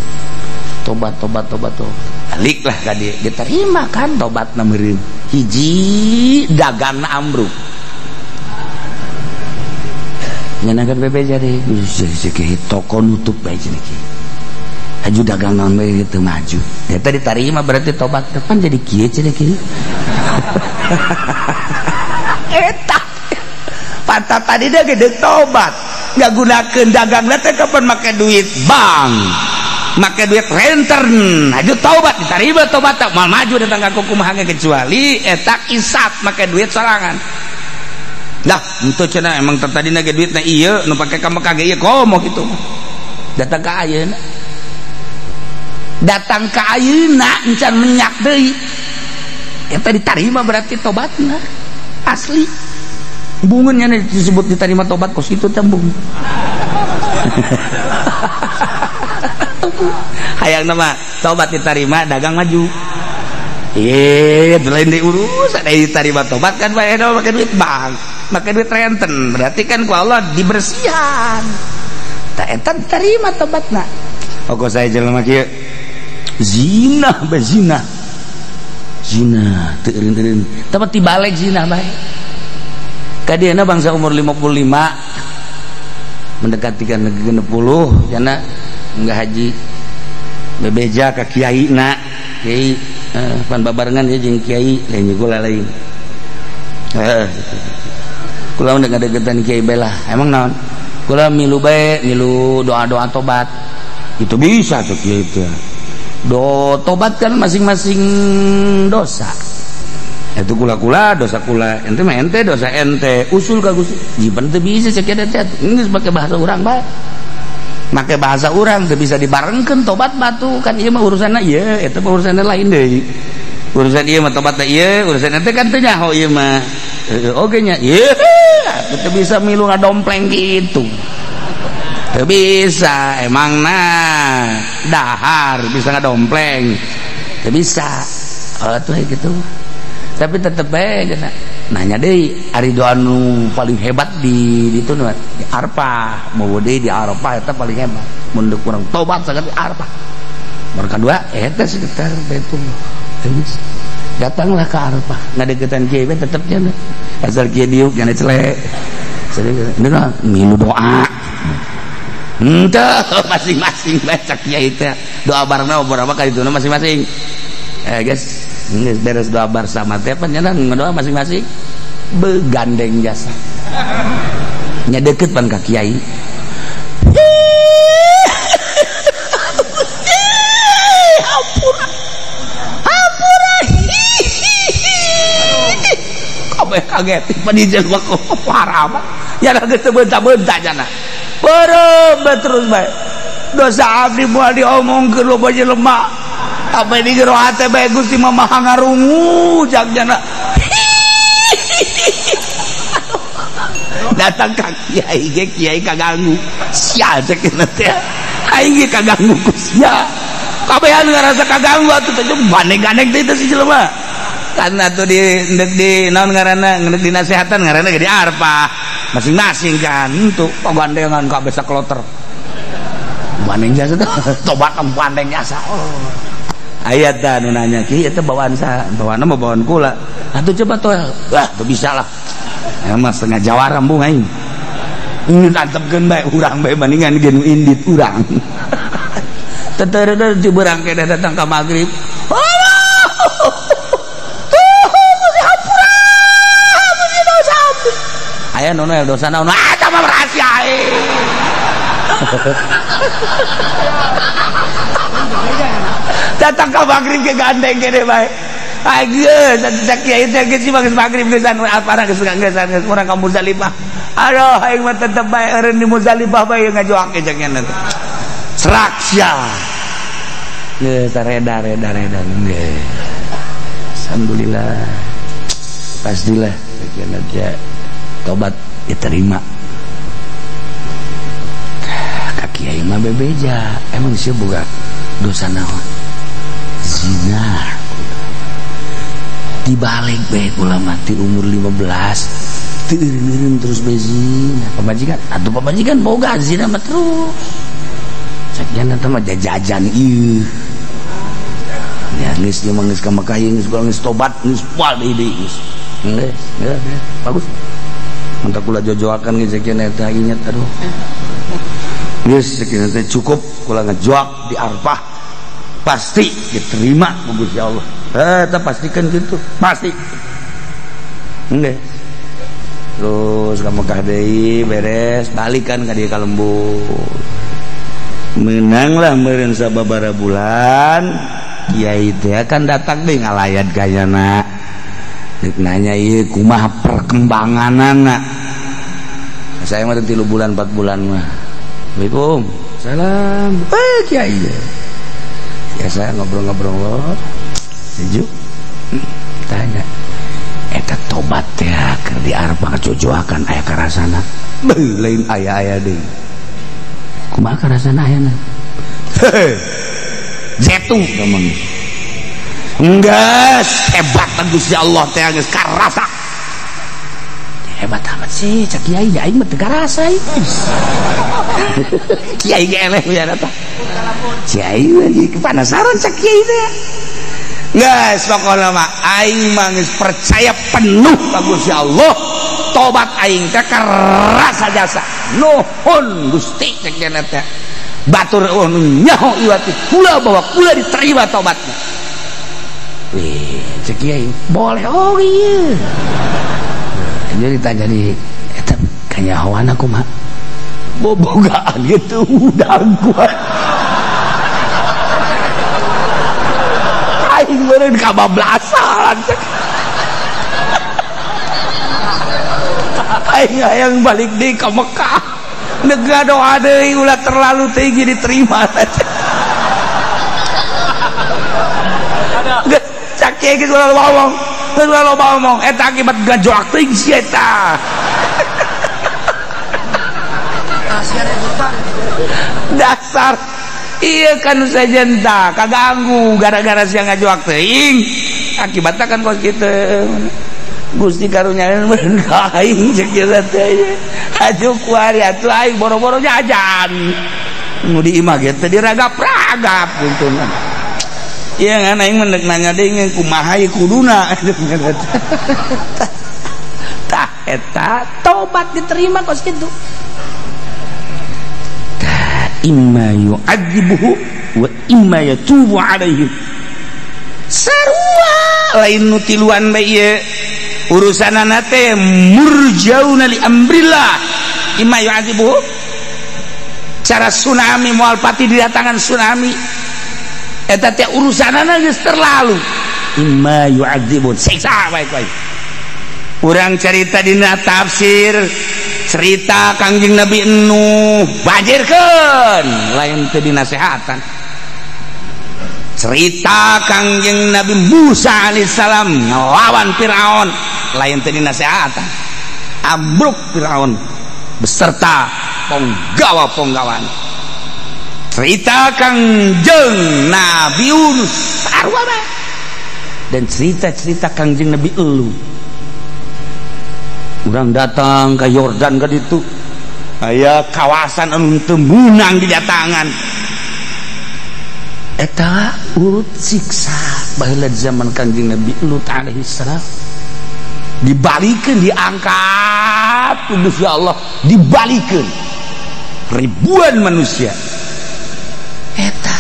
tobat tobat tobat tobat balik lah ka dieu diterima kan tobatna meureun hiji dagangna ambruk nyeunangkeun bebe jadi Gusti toko nutup bae cenah kieu aju dagangan bae teu maju eta ditarima berarti tobat depan jadi kieu cenah kieu eta pantat tadi dia gede tobat nggak gunakeun dagangna teh kapan make duit bank make duit renten aju tobat ditarima tobat tak mal maju datang ka kumaha ge kecuali eta isap make duit sorangan lah henteu cenah emang tadina ge duitna ieu nu pake ka Mekah ge ieu komo kitu datang ka ayeuna datang ke ayeuna encan menyak deui eta ditarima berarti tobatna asli bungeun nya disebut diterima tobat kos kitu teh bung hayang mah tobat diterima dagang maju lain diurus ada diterima tobat kan bae make duit bank make duit renten berarti kan ku Allah dibersihan tah eta diterima tobatna oke saya jelema kieu zina bezina zina teu eureun-eureun tapi tibalik zina bae kadiana bangsa umur 55 Mendekati kan 60 jana enggak haji bebeja ka kiai na kiai pan babarengan ya jeung kiai lain kula lain kula udah ngadegetan kiai belah emang naon kula milu bae milu doa-doa tobat itu bisa tuh kiai teh do tobat kan masing-masing dosa itu kula-kula dosa kula ente mah ente dosa ente usul ka Gusti jiban teu bisa cek eta teh geus make bahasa urang bae make bahasa urang teu bisa dibarengkeun tobat batu kan ieu mah urusanna ieu eta mah urusanna lain deui urusan ieu mah tobat teh ieu urusan ente kan teu nyaho ieu mah oge nya ieu teu bisa milu ngadompleng kitu teu bisa emang nah dahar bisa ngadompleng teu bisa atuh kitu tapi tetep bae nanya deui ari doa nu paling hebat di itu nu di Arfah mau deui di Arfah eta paling hebat mun kurang tobat sangat di Arfah mereka dua eta sekitar Baitullah datanglah ke Arfah ngadeukeutan kiai we tetep nya asal kiai diuk nya celek milu doa henteu masing-masing bae cak kiai teh doa barengna beberapa kali itu masing-masing guys geus beres doa bersama teh panjenengan ngadoa masing-masing begandeng jasa nya deukeut pan ka kiai hampura hampura kabeh kaget pan dijelma parah mah nya geus teu beunta-beunta jana beureum terus bae dosa abdi moal diomongkeun loba jelema apa di jero hate bae Gusti mah maha ngarungu jagjana datang ka kiai ge kiai kaganggu sia cek teh aing ge kaganggu ku sia kabehan ngarasa kaganggu atuh teh bandeng-gandeng teh si jelema kan atuh di naon ngaranna ngeundeuk dinasehatan ngaranna ge di Arfah masing-masing kan henteu pagandengan kabeh sakloter bandeng jasa teh tobat bandeng jasa oh ayat dah nu nanya ki eta bawaan sa bawaanna mah bawaan kula atuh coba toel wah teu bisa lah emang setengah jawara embung aing ini antepkeun bae urang bae bandingan ge nu indit urang teteureuh di beurang keneh datang ka magrib Allah tuh Gusti hampura Gusti dosa abdi aya nu noel dosa naon ah eta mah rahasia aing datang ke maghrib ke gandeng kene bae ageus atuh kiai teh geus geus maghrib geus anu apana geus geus urang ka Muzdalifah aduh aing mah tetep bae eureun di Muzdalifah bae ngajoak jeung nya teh serak sia geus reda reda reda geus alhamdulillah pastilah bagian aja tobat diterima ka kiai mah bebeja emang sih boga dosa naon zina dibalik bae kula mati umur 15 teu eureun terus bae zina pamajikan atuh pamajikan boga zina mah terus cek nya teh mah jajajan ieu ya geus ieu mah geus ka Mekah ieu geus geus tobat geus moal deui deui geus geus bagus mantap kula jojoakan geus cek nya teh inget aduh geus cek nya teh cukup kula ngejoak di Arfah pasti diterima ku Gusti Allah. Eta pastikan gitu, pasti. Nggih. Terus ka Mekah deui beres, balikan ka dieu ka lembur. Menanglah meureun sababaraha bulan, kiai teh kan datang deui ngalayat ka nyana. Deuk nanya ieu kumaha perkembanganana. Saya mah 3 bulan 4 bulan mah. Assalamualaikum. Salam. Kiai. Ya saya ngobrol-ngobrol sejuk tanya eta tobat teh keur di Arfah cojoakan aya karasana beuh lain aya-aya deui kumaha karasana ayana jetu emang geus hebat Gusti Allah teh geus karasa hebat amat sih cak kiai aing mah teu karasa kiai ge eleh ya eta kiai lagi kepanasaran cak kiai teh Geus pokona mah aing mah geus percaya penuh ka Gusti Allah. Tobat aing teh karasa jasa. Nuhun Gusti cek cenah teh. Batur eueuh nyaho iwati kula bahwa kula diterima tobatna. Wih, cek kiai boleh oh iya. Jadi ditanya di eta kanyahoan kumaha? Bobogaan gitu udang kuat. Aing meureun kabablasan. Aing hayang balik deui ka Mekah. Nega doa deui ulah terlalu tinggi diterima. Geus cak kieu geus ulah loba omong. Geus ulah loba omong eta akibat gajoak teuing si eta. Dasar iya kan sajenta kaganggu gara-gara sia ngajoak teuing akibatna kan kos kitu. Gusti karunya meureun ka aing cek ieu teh aju kuari atuh aing boro-boro jajan nu di imah ge teh diragap-ragap gitu. Iya kan aing mendek nanya deui kumaha ieu kuduna. Tah eta tobat diterima kos kitu. Imma yu'adzibuhu wa imma yatubu alaihim. Sarua lain nu tiluan bae ieu urusanana teh murjauna li amrillah. Imma yu'adzibuhu cara tsunami moal pati didatangan tsunami eta teh urusanana geus terlalu. Imma yu'adzibun siksa bae bae. Urang carita dina tafsir cerita Kangjeng Nabi Nuh banjirkeun lain teu dinasehatan. Cerita Kangjeng Nabi Musa alaihissalam ngelawan Firaun lain teu dinasehatan. Ambruk Firaun beserta penggawa-penggawan. Cerita Kangjeng Nabi Yunus sarua bae. Dan cerita-cerita Kangjeng Nabi Elu. Urang datang ke Yordan ke ditu aya kawasan anu teu meunang didatangan eta urut siksa baheula zaman Kangjeng Nabi Lut alaihi salam dibalikeun diangkat ku Gusti Allah dibalikeun ribuan manusia eta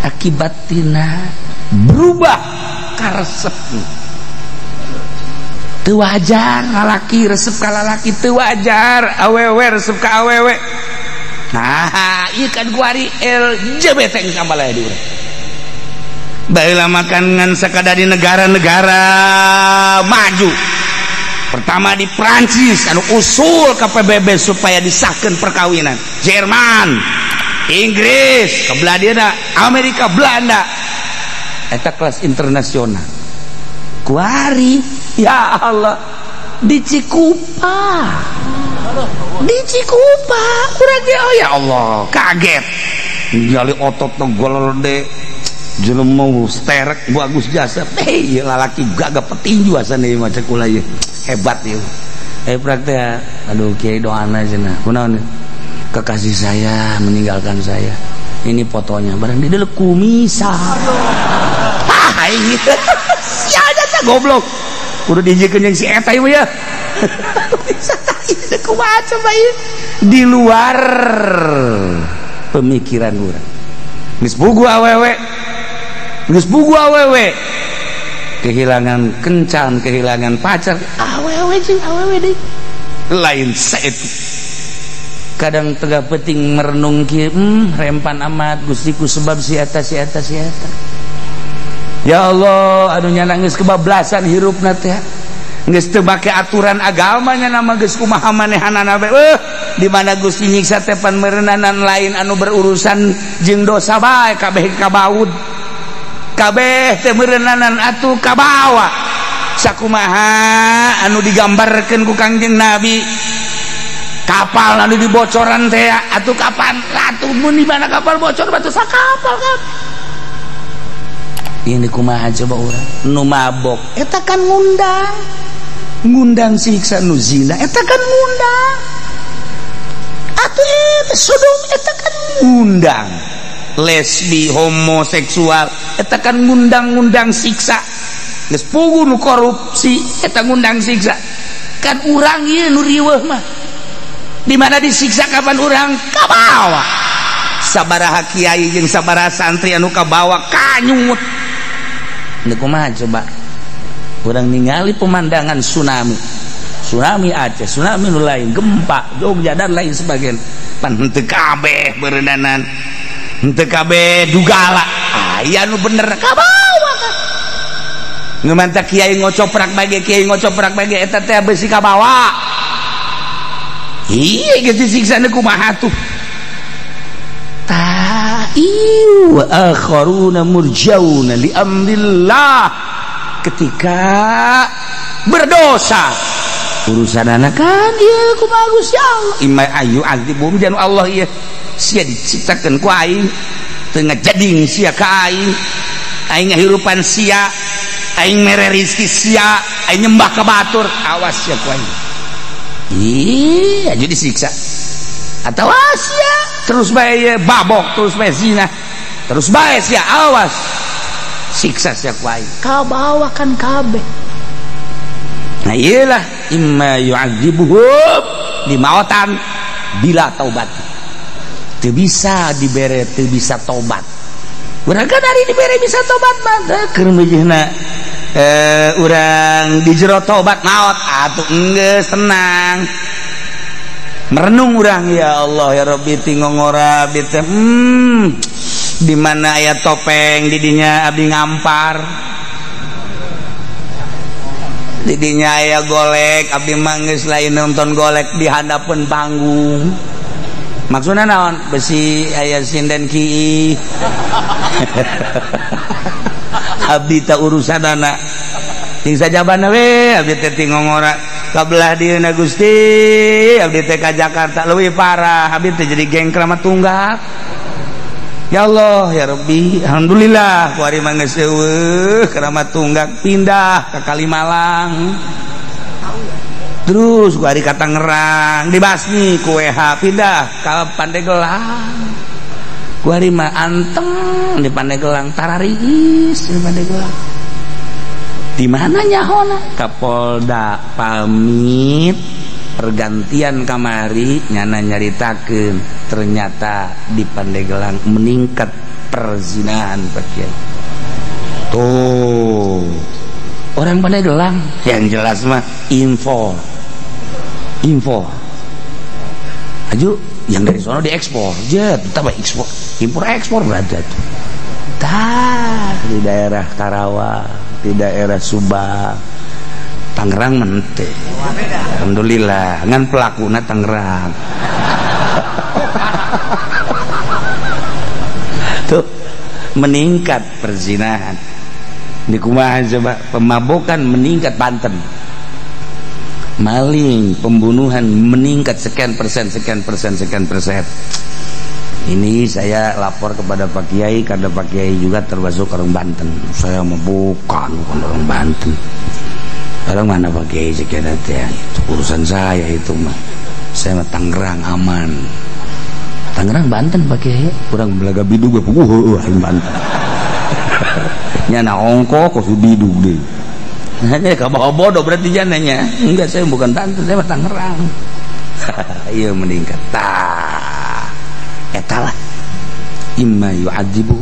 akibat tina berubah karesepna. Teu wajar lalaki resep ka lalaki, teu wajar awewe resep ka awewe. Nah, ieu kan kuari LGBT geus ambalaya di urang. Baheula makan ngan sakada di negara-negara maju. Pertama di Prancis anu usul ka PBB supaya disahkeun perkawinan. Jerman, Inggris, kebelah dieuna Amerika, Belanda. Eta kelas internasional. Kuari ya Allah di Cikupa, di Cikupa kurang dia, oh ya Allah kaget ningali otot golode jelema sterek bagus jasa teh lalaki gagah petinju asana ieu mah cek kula ieu hebat ieu praktek aduh kiai doana cenah kunaon kekasih saya meninggalkan saya ini fotonya barang di deuleu kumisa aing sia jasa goblok kudu dijiekeun jeung si eta ieu ya. Bisa tah kumaha coba ieu di luar pemikiran urang. Geus bugu awewe. Geus bugu awewe. Kehilangan kencan, kehilangan pacar, awewe jeung awewe deui. Lain saetu. Kadang tengah penting merenung kieu, rempan amat Gusti ku sebab si eta si eta si eta. Ya Allah, anu nya geus kebablasan hirupna teh. Geus teu make aturan agama nya nama geus kumaha manehanana bae. Di mana Gusti nyiksa teh pan meureunana lain anu berurusan jeung dosa bae kabeh kabaud. Kabeh teh meureunana atuh kabawa. Sakumaha anu digambarkeun ku Kangjeng Nabi. Kapal anu dibocoran teh atuh kapan atuh mun di mana kapal bocor batu sakapal kan. Ini kumaha coba urang nu mabok eta kan ngundang ngundang siksa nu zina eta kan ngundang atuh eta sodom eta kan ngundang lesbi, homoseksual eta kan ngundang-ngundang siksa. Geus puguh nu korupsi eta ngundang siksa. Kan urang ieu nu riweuh mah. Di mana disiksa kapan urang kabawa. Sabaraha kiai jeung sabaraha santri anu kabawa kanyut. Nu kumaha coba? Urang ningali pemandangan tsunami. Tsunami Aceh, tsunami nu lain, gempa Jogja dan lain sebagainya. Pan henteu kabeh beureunanan. Henteu kabeh dugala. Aya nu bener kabawa kan. Nu mantap kiai ngocoprak bage, kiai ngocoprak bage eta teh besi kabawa. Iya geus disiksa kumaha tuh. Ta iu akharuna murjauna li amrillah. Ketika berdosa urusan anak kan ieu kumaha Gusti Allah. Imma ayu azibum janu Allah ieu sia diciptakeun ku aing teu ngajading sia ka aing. Aing ngahirupan sia, aing mere rizki sia, aing nyembah ka batur, awas sia ku aing. Iya, jadi disiksa. Atau sia terus bae babok, terus bae zina, terus bae sia awas siksa sia ku aing. Kabawa kan kabeh. Nah iyalah imma yu'adzibuhum dimautan bila taubat. Teu bisa dibere, teu bisa tobat. Urang kan ari dibere bisa tobat mah keur meujeuhna urang di jero tobat maot atuh enggeus tenang. Merenung urang ya Allah ya Rabbi tingongora abdi teh di mana aya topeng di dinya abdi ngampar. Di dinya aya golek abdi mah geus lain nonton golek di handapeun panggung. Maksudna naon? Besi aya sinden kiih. Abdi tak urusanana ting sajabana we abdi teh tingongora kabelah dieuna Gusti abdi teh ka Jakarta leuwih parah abdi teh jadi geng Kramat Tunggak. Ya Allah ya Rabbi alhamdulillah ku ari mah geus eueuh Kramat Tunggak pindah ka Kalimalang. Terus ku ari ka Tangerang dibasmi ku WH pindah ka Pandeglang. Ku ari mah anteng di Pandeglang tarariis di Pandeglang. Di mana nyahona? Kapolda pamit pergantian kamari nyana nyaritakeun ternyata di Pandeglang meningkat perzinahan Pak Kiai. Tuh orang Pandeglang yang jelas mah info aju yang dari sono diekspor jet tambah ekspor impor ekspor berada tuh. Tah di daerah Karawang, di daerah Subang, Tangerang mente. Alhamdulillah ngan pelakuna Tangerang. Tuh meningkat perzinahan. Di kumaha coba pemabokan meningkat Banten. Maling, pembunuhan meningkat sekian persen, sekian persen, sekian persen. Ini saya lapor kepada Pak Kiai karena Pak Kiai juga termasuk orang Banten. Saya mau bukan orang Banten. Orang mana Pak Kiai sekian ya, itu urusan saya itu mah. Saya mah Tangerang aman. Tangerang Banten Pak Kiai. Kurang belaga bidug aing Banten. Nyana ongko kok bidug deui. Hanya kabawa bodoh berarti jananya. Enggak, saya bukan Banten, saya mah Tangerang. Iya meningkat. Tah. Eta lah. Imma yu'adzibu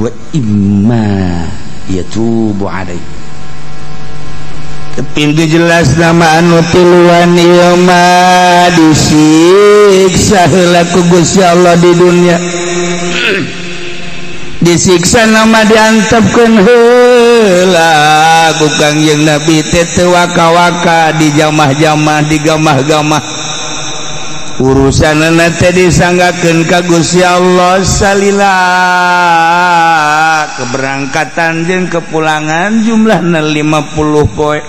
wa imma yatubu alaihi. Tapi jelas nama anu tiluan ieu mah disiksa heula ku Gusti Allah di dunia. Disiksa nama diantepkeun heula ku Kangjeng Nabi teh teu waka-waka di jamah-jamah di gamah-gamah. Urusanana teh disanggakeun ka Gusti Allah salila. Keberangkatan jeung kepulangan jumlahna 50 poe.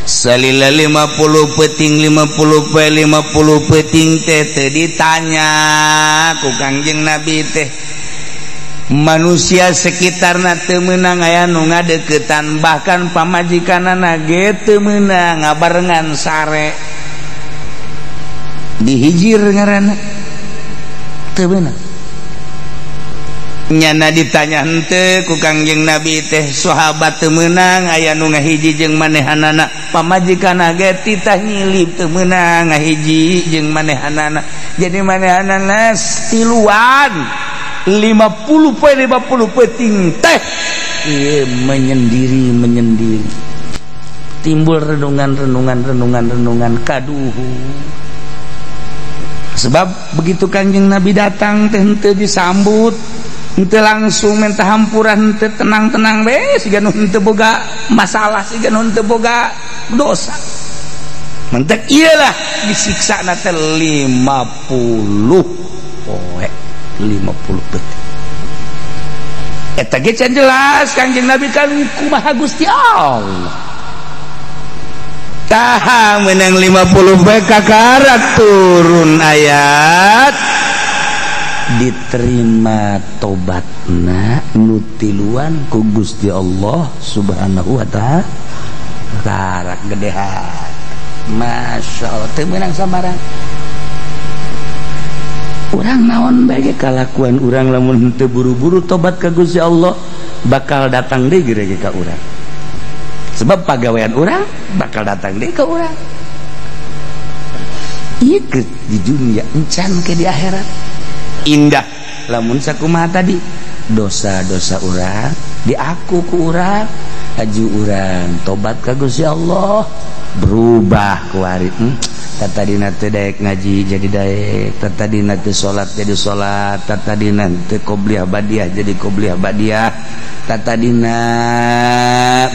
Salila 50 peting 50 poe 50 peting teh teu ditanya ku Kangjeng Nabi teh. Manusia sekitarna teu meunang aya nu ngadeukeutan bahkan pamajikanana ge teu meunang ngabarengan sare. Dihijir ngaranna. Teu beunang. Nyana ditanya henteu ku Kangjeng Nabi teh sahabat teu meunang aya nu ngahiji jeung manehanana, pamajikanna ge titah nyilip teu meunang ngahiji jeung manehanana. Jadi manehanana tiluan 50 poe 50 peuting teh ieu menyendiri timbul renungan kaduhu. Sebab begitu Kangjeng Nabi datang teh henteu disambut, henteu langsung minta hampura, henteu tenang-tenang we siga nu henteu boga masalah, siga nu henteu boga dosa. Mentek iyalah disiksa na teh 50 poe 50 peuting. Eta ge can jelas Kangjeng Nabi kan kumaha Gusti Allah. Tah menang 50 poe kakara turun ayat diterima tobatna nu tiluan ku Gusti Allah Subhanahu wa ta'ala. Karak gede hati, Masya Allah teu meunang sambarang. Urang naon bae kalakuan urang lamun henteu buru-buru tobat ka Gusti Allah bakal datang deui gere ka urang. Sebab pagawean urang bakal datang deui ka urang. Ieu di dunia encan ke di akhirat. Indah lamun sakumaha tadi dosa-dosa urang diaku ku urang, aju urang tobat ka Gusti Allah berubah kuari. Tatadina teu daek ngaji jadi daek, tatadina teu salat jadi salat, tatadina teu qobliyah badiah jadi qobliyah badiah, tatadina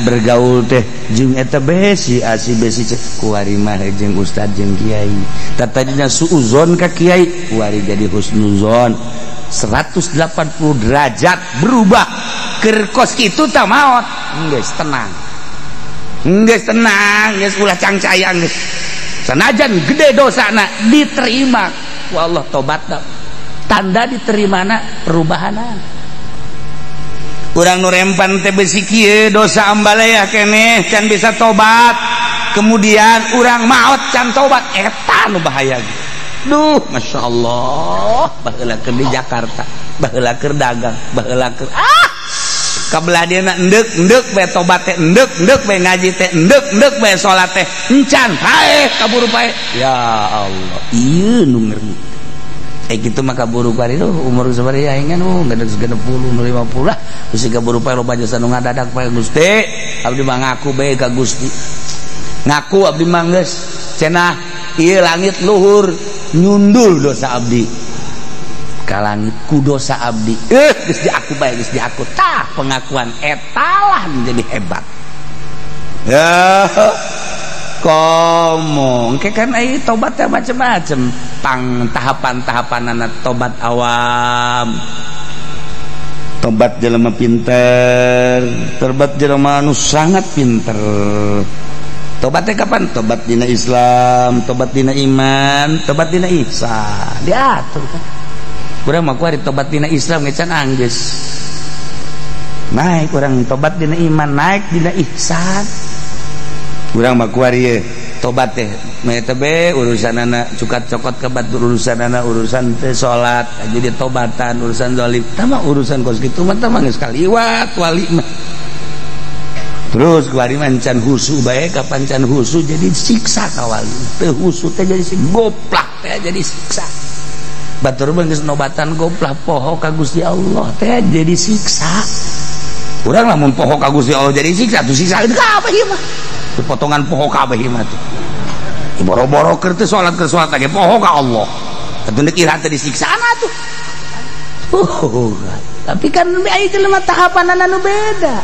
bergaul teh jeung eta besi asi besi kuari mah jeung ustad jeung kiai, tatadina suuzon ka kiai kuari jadi husnuzon. 180 derajat berubah keur kos kitu tah maot. Geus tenang, geus tenang, geus ulah cangcayang geus. Sanajan gede dosana diterima ku Allah tobatna, tanda diterimana perubahanana. Urang nu rempan teh besi kieu dosa ambalaya keneh can bisa tobat, kemudian urang maot can tobat, eta nu bahaya. Duh, Masya Allah, baheula keur di Jakarta, baheula keur dagang, baheula keur kabelah dia na endek-endek bae tobat teh, endek-endek bae ngaji teh, endek-endek bae salat teh, encan paeh kaburu paeh. Ya Allah, ieu nu ngeri. Kitu mah kaburu paeh itu umur sabaraha aing nu 60 50 lah, geus kaburu paeh loba jasa nu ngadadak paeh Gusti. Abdi mah ngaku bae ka Gusti. Ngaku abdi mah geus cenah ieu langit luhur nyundul dosa abdi. Kalangit ku dosa abdi, geus diaku bae, geus diaku. Tah pengakuan etalah menjadi hebat. Ya komo engke kan ai tobat teh macem-macem, pang tahapan-tahapanana tobat awam, tobat jelema pinter, tobat jelema anu sangat pinter. Tobatnya kapan? Tobat dina Islam, tobat dina iman, tobat dina ihsan. Diatur kan. Kurang mah kuari tobat dina Islam ngecan anggeus. Naik urang tobat dina iman, naik dina ihsan. Urang mah kuari ye tobat teh meh teh urusanana cukat cokot ka batur, urusanana urusan teh salat jadi tobatan, urusan zalim. Tah mah urusan kos kitu mah tah mah geus kaliwat wali mah. Terus kuari mah can husu bae, kapan can husu jadi siksa ka wali. Teu husu teh jadi goplak teh jadi siksa. Batur mah geus nobatan goplah poho ka Gusti Allah teh jadi siksa. Urang lamun poho ka Gusti Allah jadi siksa tuh siksa kabeh ieu mah. Potongan poho kabeh ieu mah tuh. Boro-boro keur teh salat lagi poho ka Allah. Atuh deuk ira teh disiksana tuh. Tapi kan aya jelema tahapanana nu beda.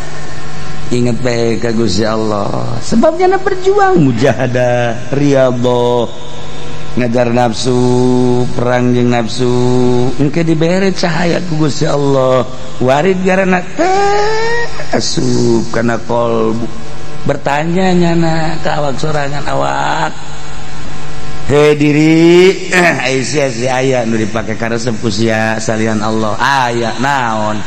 Ingat bae ka Gusti Allah. Sebabnya na berjuang mujahadah, riyadhah, ngajar nafsu, perang jeung nafsu, engke dibere cahaya ku Gusti Allah. Warid garana teh asup kana qalbu. Bertanya nyana ka awak sorangan awak. Hei diri, sia si aya nu dipake karesep ku sia salian Allah. Aya naon?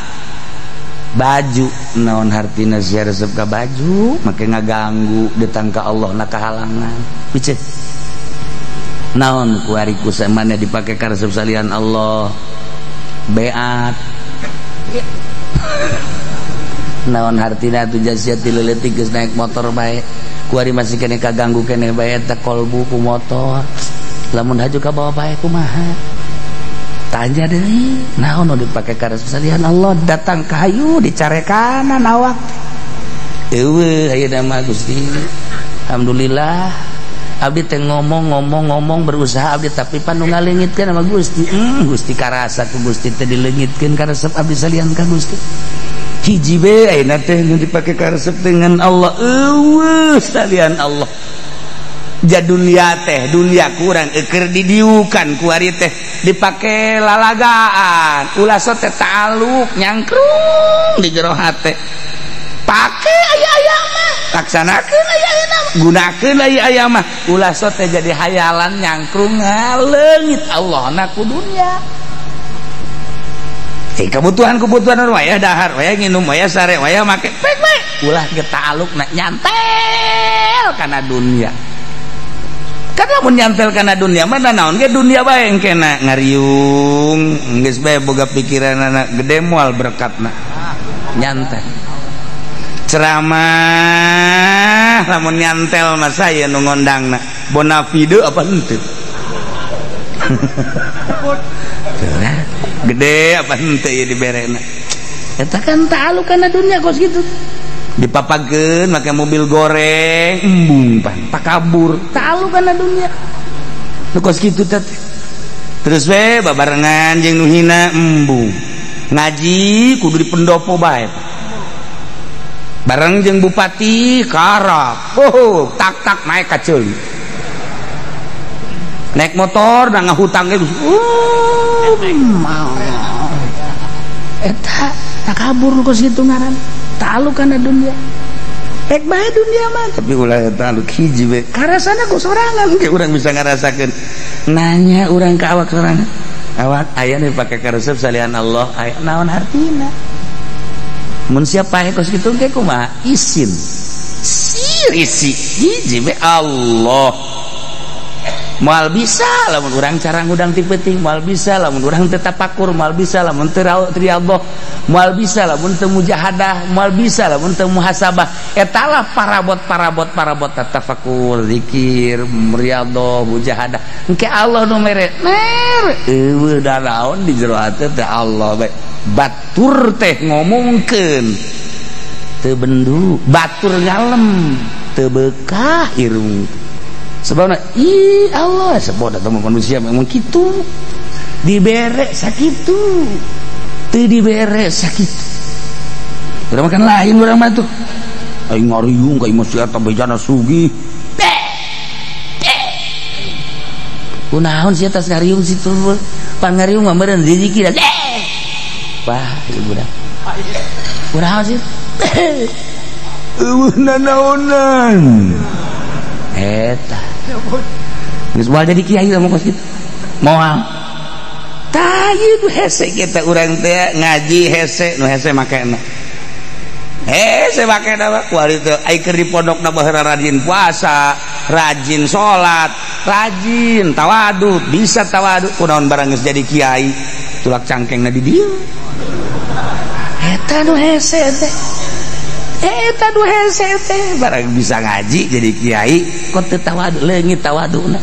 Baju naon hartina sia resep ka baju, make ngaganggu datang ka Allah na kahalangan. Piceun. Naon kuari ku samana dipake karesep salian Allah beat. Naon hartina atuh jasiat ti leutik geus naik motor bae. Kuari masih keneh kaganggu keneh bae eta kolbu ku motor. Lamun haju ka bawa bae kumaha? Tanya deui, naon nu dipake karesep salian Allah datang ka hayu dicarekanan awak. Eueuh ayeuna mah Gusti. Alhamdulillah abdi teh ngomong-ngomong berusaha abdi tapi pan nu ngaleungitkeun sama Gusti. Gusti karasa ku Gusti teh dileungitkeun karesep abdi salian ka Gusti. Hiji be ayeuna teh nu dipake karesep dengan Allah. Eueuh salian Allah. Ja dunia teh dunia kurang eukeur didiukan ku ari teh dipake lalagaan. Ulah sok teh ta'aluk nyangkrung di jero hate. Pake aya-aya mah, laksanakeun aya-aya mah, gunakeun aya-aya mah. Ulah sok teh jadi hayalan nyangkrung ngaleungit Allah na ku dunia. Kebutuhan-kebutuhan waya dahar, waya nginum, waya sare, waya make, pek bae. Ulah ge ta'alukna nyantel kana dunia. Kan lamun nyantel kana dunia mah naon ge dunia bae engkena ngariung, geus bae boga pikiranana gede moal berkatna. Nyantel. Ceramah lamun nyantel mah saya nu ngondangna. Bonafide apa henteu? Gede apa henteu ieu diberena. Eta kan ta'aluk kana dunia kos kitu. Dipapakeun make mobil goreng, embung pan, takabur, ta'aluk kana dunia. Nu kos kitu teh. Terus we babarengan jeung nu hina embung. Ngaji kudu di pendopo bae. Bareng jeung bupati karap. Oh, tak-tak naik ka ceuli. Naik motor da ngahutang ge. Mau. Eta takabur kos kitu ngaran. Ta'aluk kana dunia. Pek bae dunia mah, tapi ulah ta'aluk hiji we. Karasana ku sorangan ge urang bisa ngarasakeun. Nanya urang ka awak sorangan. Awak aya nu dipake karesep salian Allah, aya naon hartina? Mun siapa pae kos kitu ge kumaha? Isin. Sir isi hiji we Allah. Moal bisa lamun urang cara ngudang ti peuting, moal bisa lamun urang teu tapakur, moal bisa lamun teu riyadhah, moal bisa lamun teu mujahadah, moal bisa lamun teu muhasabah. Eta lah parabot-parabot tafakur, zikir, riyadhah, mujahadah. Engke Allah nu mere. Mer eueuh da naon di jero hate teh Allah bae. Batur teh ngomongkeun teu bendu, batur ngalem, teu beukah irung. Sebabna ih Allah sebab datang manusia memang kitu dibere sakitu teu dibere sakitu urang makan lain urang mah tuh aing ngariung ka imah si eta bejana sugih kunaon si eta ngariung situ pan ngariung mah meureun rezeki da wah ieu budak kunaon sih eueuh nanaonan eta geus moal jadi kiai lamun kos kitu moal tah ieu nu hese kita urang teh ngaji hese nu hese makena hese makena mah kuari teh ai keur di pondokna baheula rajin puasa rajin salat rajin tawadud bisa tawadud kunaon barang geus jadi kiai tulak cangkengna di dieu eta nu hese teh eta nu hese teh barang bisa ngaji jadi kiai kok teu tawadhu leungit tawaduna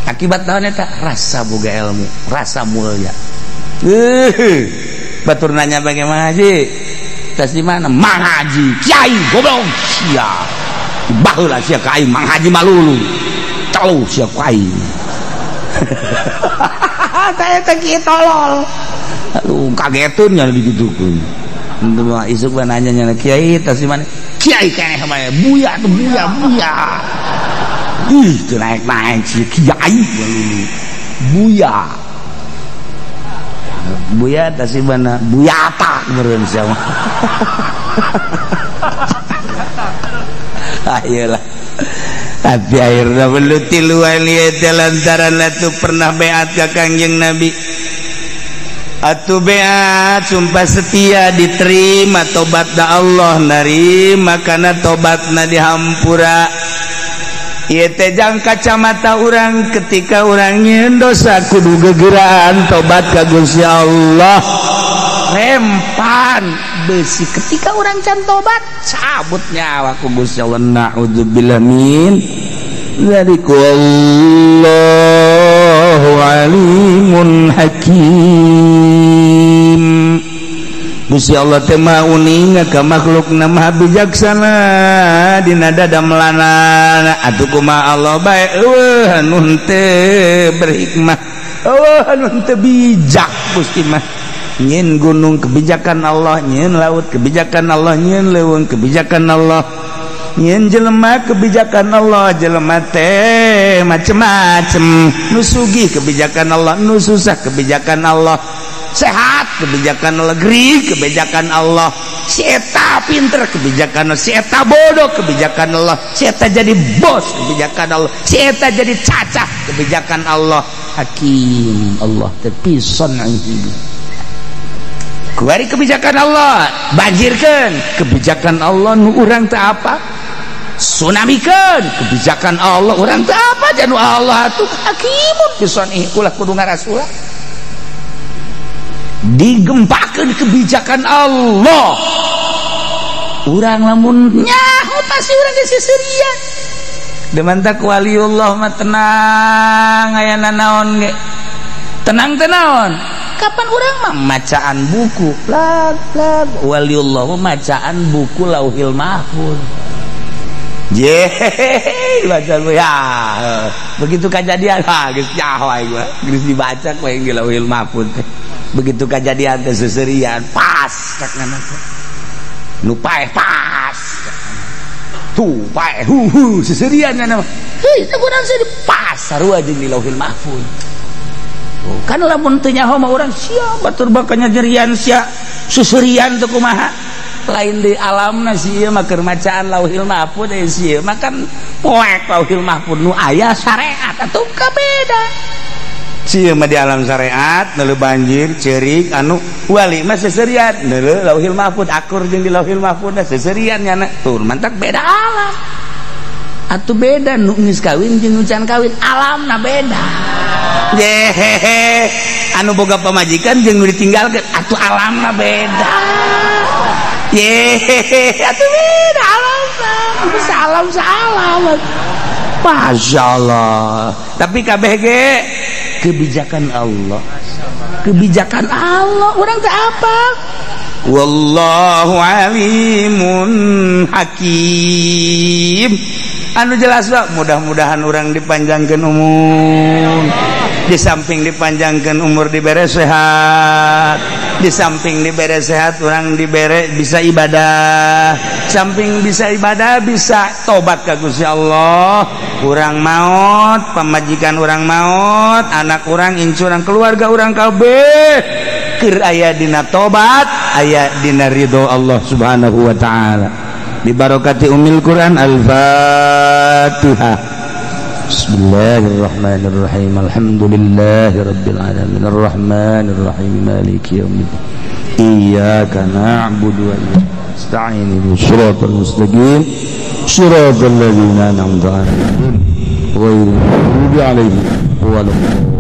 akibat naon eta rasa boga ilmu rasa mulia. Batur nanya bagaimana haji tas di mana mang haji kiai goblok sia baheula sia ka aing mang haji malulu telu sia ku aing tah eta kieu tolol aduh kageteun nya digitukeun. Isuk mah nanya nya kiai tas di mana kiai keneh mah buya tuh buya buya ih teu naik-naik si kiai balulu buya buya tas di mana buyata meureun sia mah. Ayolah tapi akhirna belut tiluan ieu teh lantaran atuh pernah beat ka Kangjeng Nabi. Atuh beat sumpah setia diterima tobatna Allah narima kana tobatna dihampura. Ieu teh jang kacamata urang ketika urang nyieun dosa kudu gegeraan tobat ka Gusti Allah. Rempan besi ketika urang can tobat cabut nyawa ku Gusti Allah. Na'udzubillah min dzalik. Wallahu alimun hakim. Gusti Allah teh maha uninga ka makhlukna, maha bijaksana dina dadamelanana. Atuh kumaha Allah bae eueuh anu henteu berhikmah, eueuh anu henteu bijak. Gusti mah nyieun gunung kebijakan Allah, nyieun laut kebijakan Allah, nyieun leuweung kebijakan Allah, nyieun jelema kebijakan Allah. Jelema teh macem-macem, nu sugih kebijakan Allah, nu susah kebijakan Allah, sehat kebijakan Allah, geri kebijakan Allah, si eta pinter kebijakan Allah, si eta bodoh kebijakan Allah, si eta jadi bos kebijakan Allah, si eta jadi cacah kebijakan Allah. Hakim Allah tapi son'ihi. Kuari kebijakan Allah banjirkeun kebijakan Allah nu urang teu apa, tsunamikeun kebijakan Allah urang teu apa, janu Allah atuh hakimun fi son'ihi. Ulah kudu ngarasulah digempakeun kebijakan Allah. Urang lamun nyaho pasti urang geus seserian. Demantak waliullah mah tenang aya nanaon ge. Tenang teh naon? Kapan urang mah macaan buku lag lag waliullah mah macaan buku Lauhil Mahfuz. Yeay, baca ya. Begitu kejadian ah geus nyaho aing mah. Geus dibaca ku aing di Lauhil Mahfuz teh. Begitu kejadian teh seserian pas cak ngana teh. Nu paeh pas. Tuh paeh hu hu seserian ngana mah. Heuh teh urang sih pas sarua jeung di Lauhil Mahfuz. Oh, kan lamun teu nyaho mah urang sia batur bakal nyerian sia seserian teh kumaha. Lain di alamna si ieu mah keur macaan Lauhil Mahfuz si ieu mah kan poek Lauhil Mahfuz nu aya syariat atuh kabeda. Si ieu mah di alam syariat neuleuh banjir ceurik anu wali mah seserian neuleuh Lauhil Mahfuz akur jeung di Lauhil Mahfuz seserian nyana tur mantak beda alam. Atuh beda nu geus kawin jeung nu can kawin alamna beda. Jehehe anu boga pamajikan jeung nu ditinggalkeun atuh alamna beda. Yehehe atuh beda alamna, salam salam. Masya Allah. Tapi kabeh ge kebijakan Allah. Kebijakan Allah urang teh apa? Wallahu alimun hakim. Anu jelas lah, mudah-mudahan urang dipanjangkeun umur. Di samping dipanjangkeun umur dibere sehat. Di samping dibere sehat urang dibere bisa ibadah. Samping bisa ibadah bisa tobat ka Gusti Allah. Urang maot, pamajikan urang maot, anak urang, incu urang, keluarga urang kabeh keur aya dina tobat, aya dina ridho Allah Subhanahu wa taala. Bibarokati umil Quran. Al-Fatihah. Bismillahirrahmanirrahim. Alhamdulillahirabbil alamin arrahmanirrahim maliki yaumiddin. Iyyaka na'budu wa iyyaka nasta'in. Ihdinas siratal mustaqim. Siratal ladzina an'amta 'alaihim ghairil maghdubi 'alaihim waladdallin.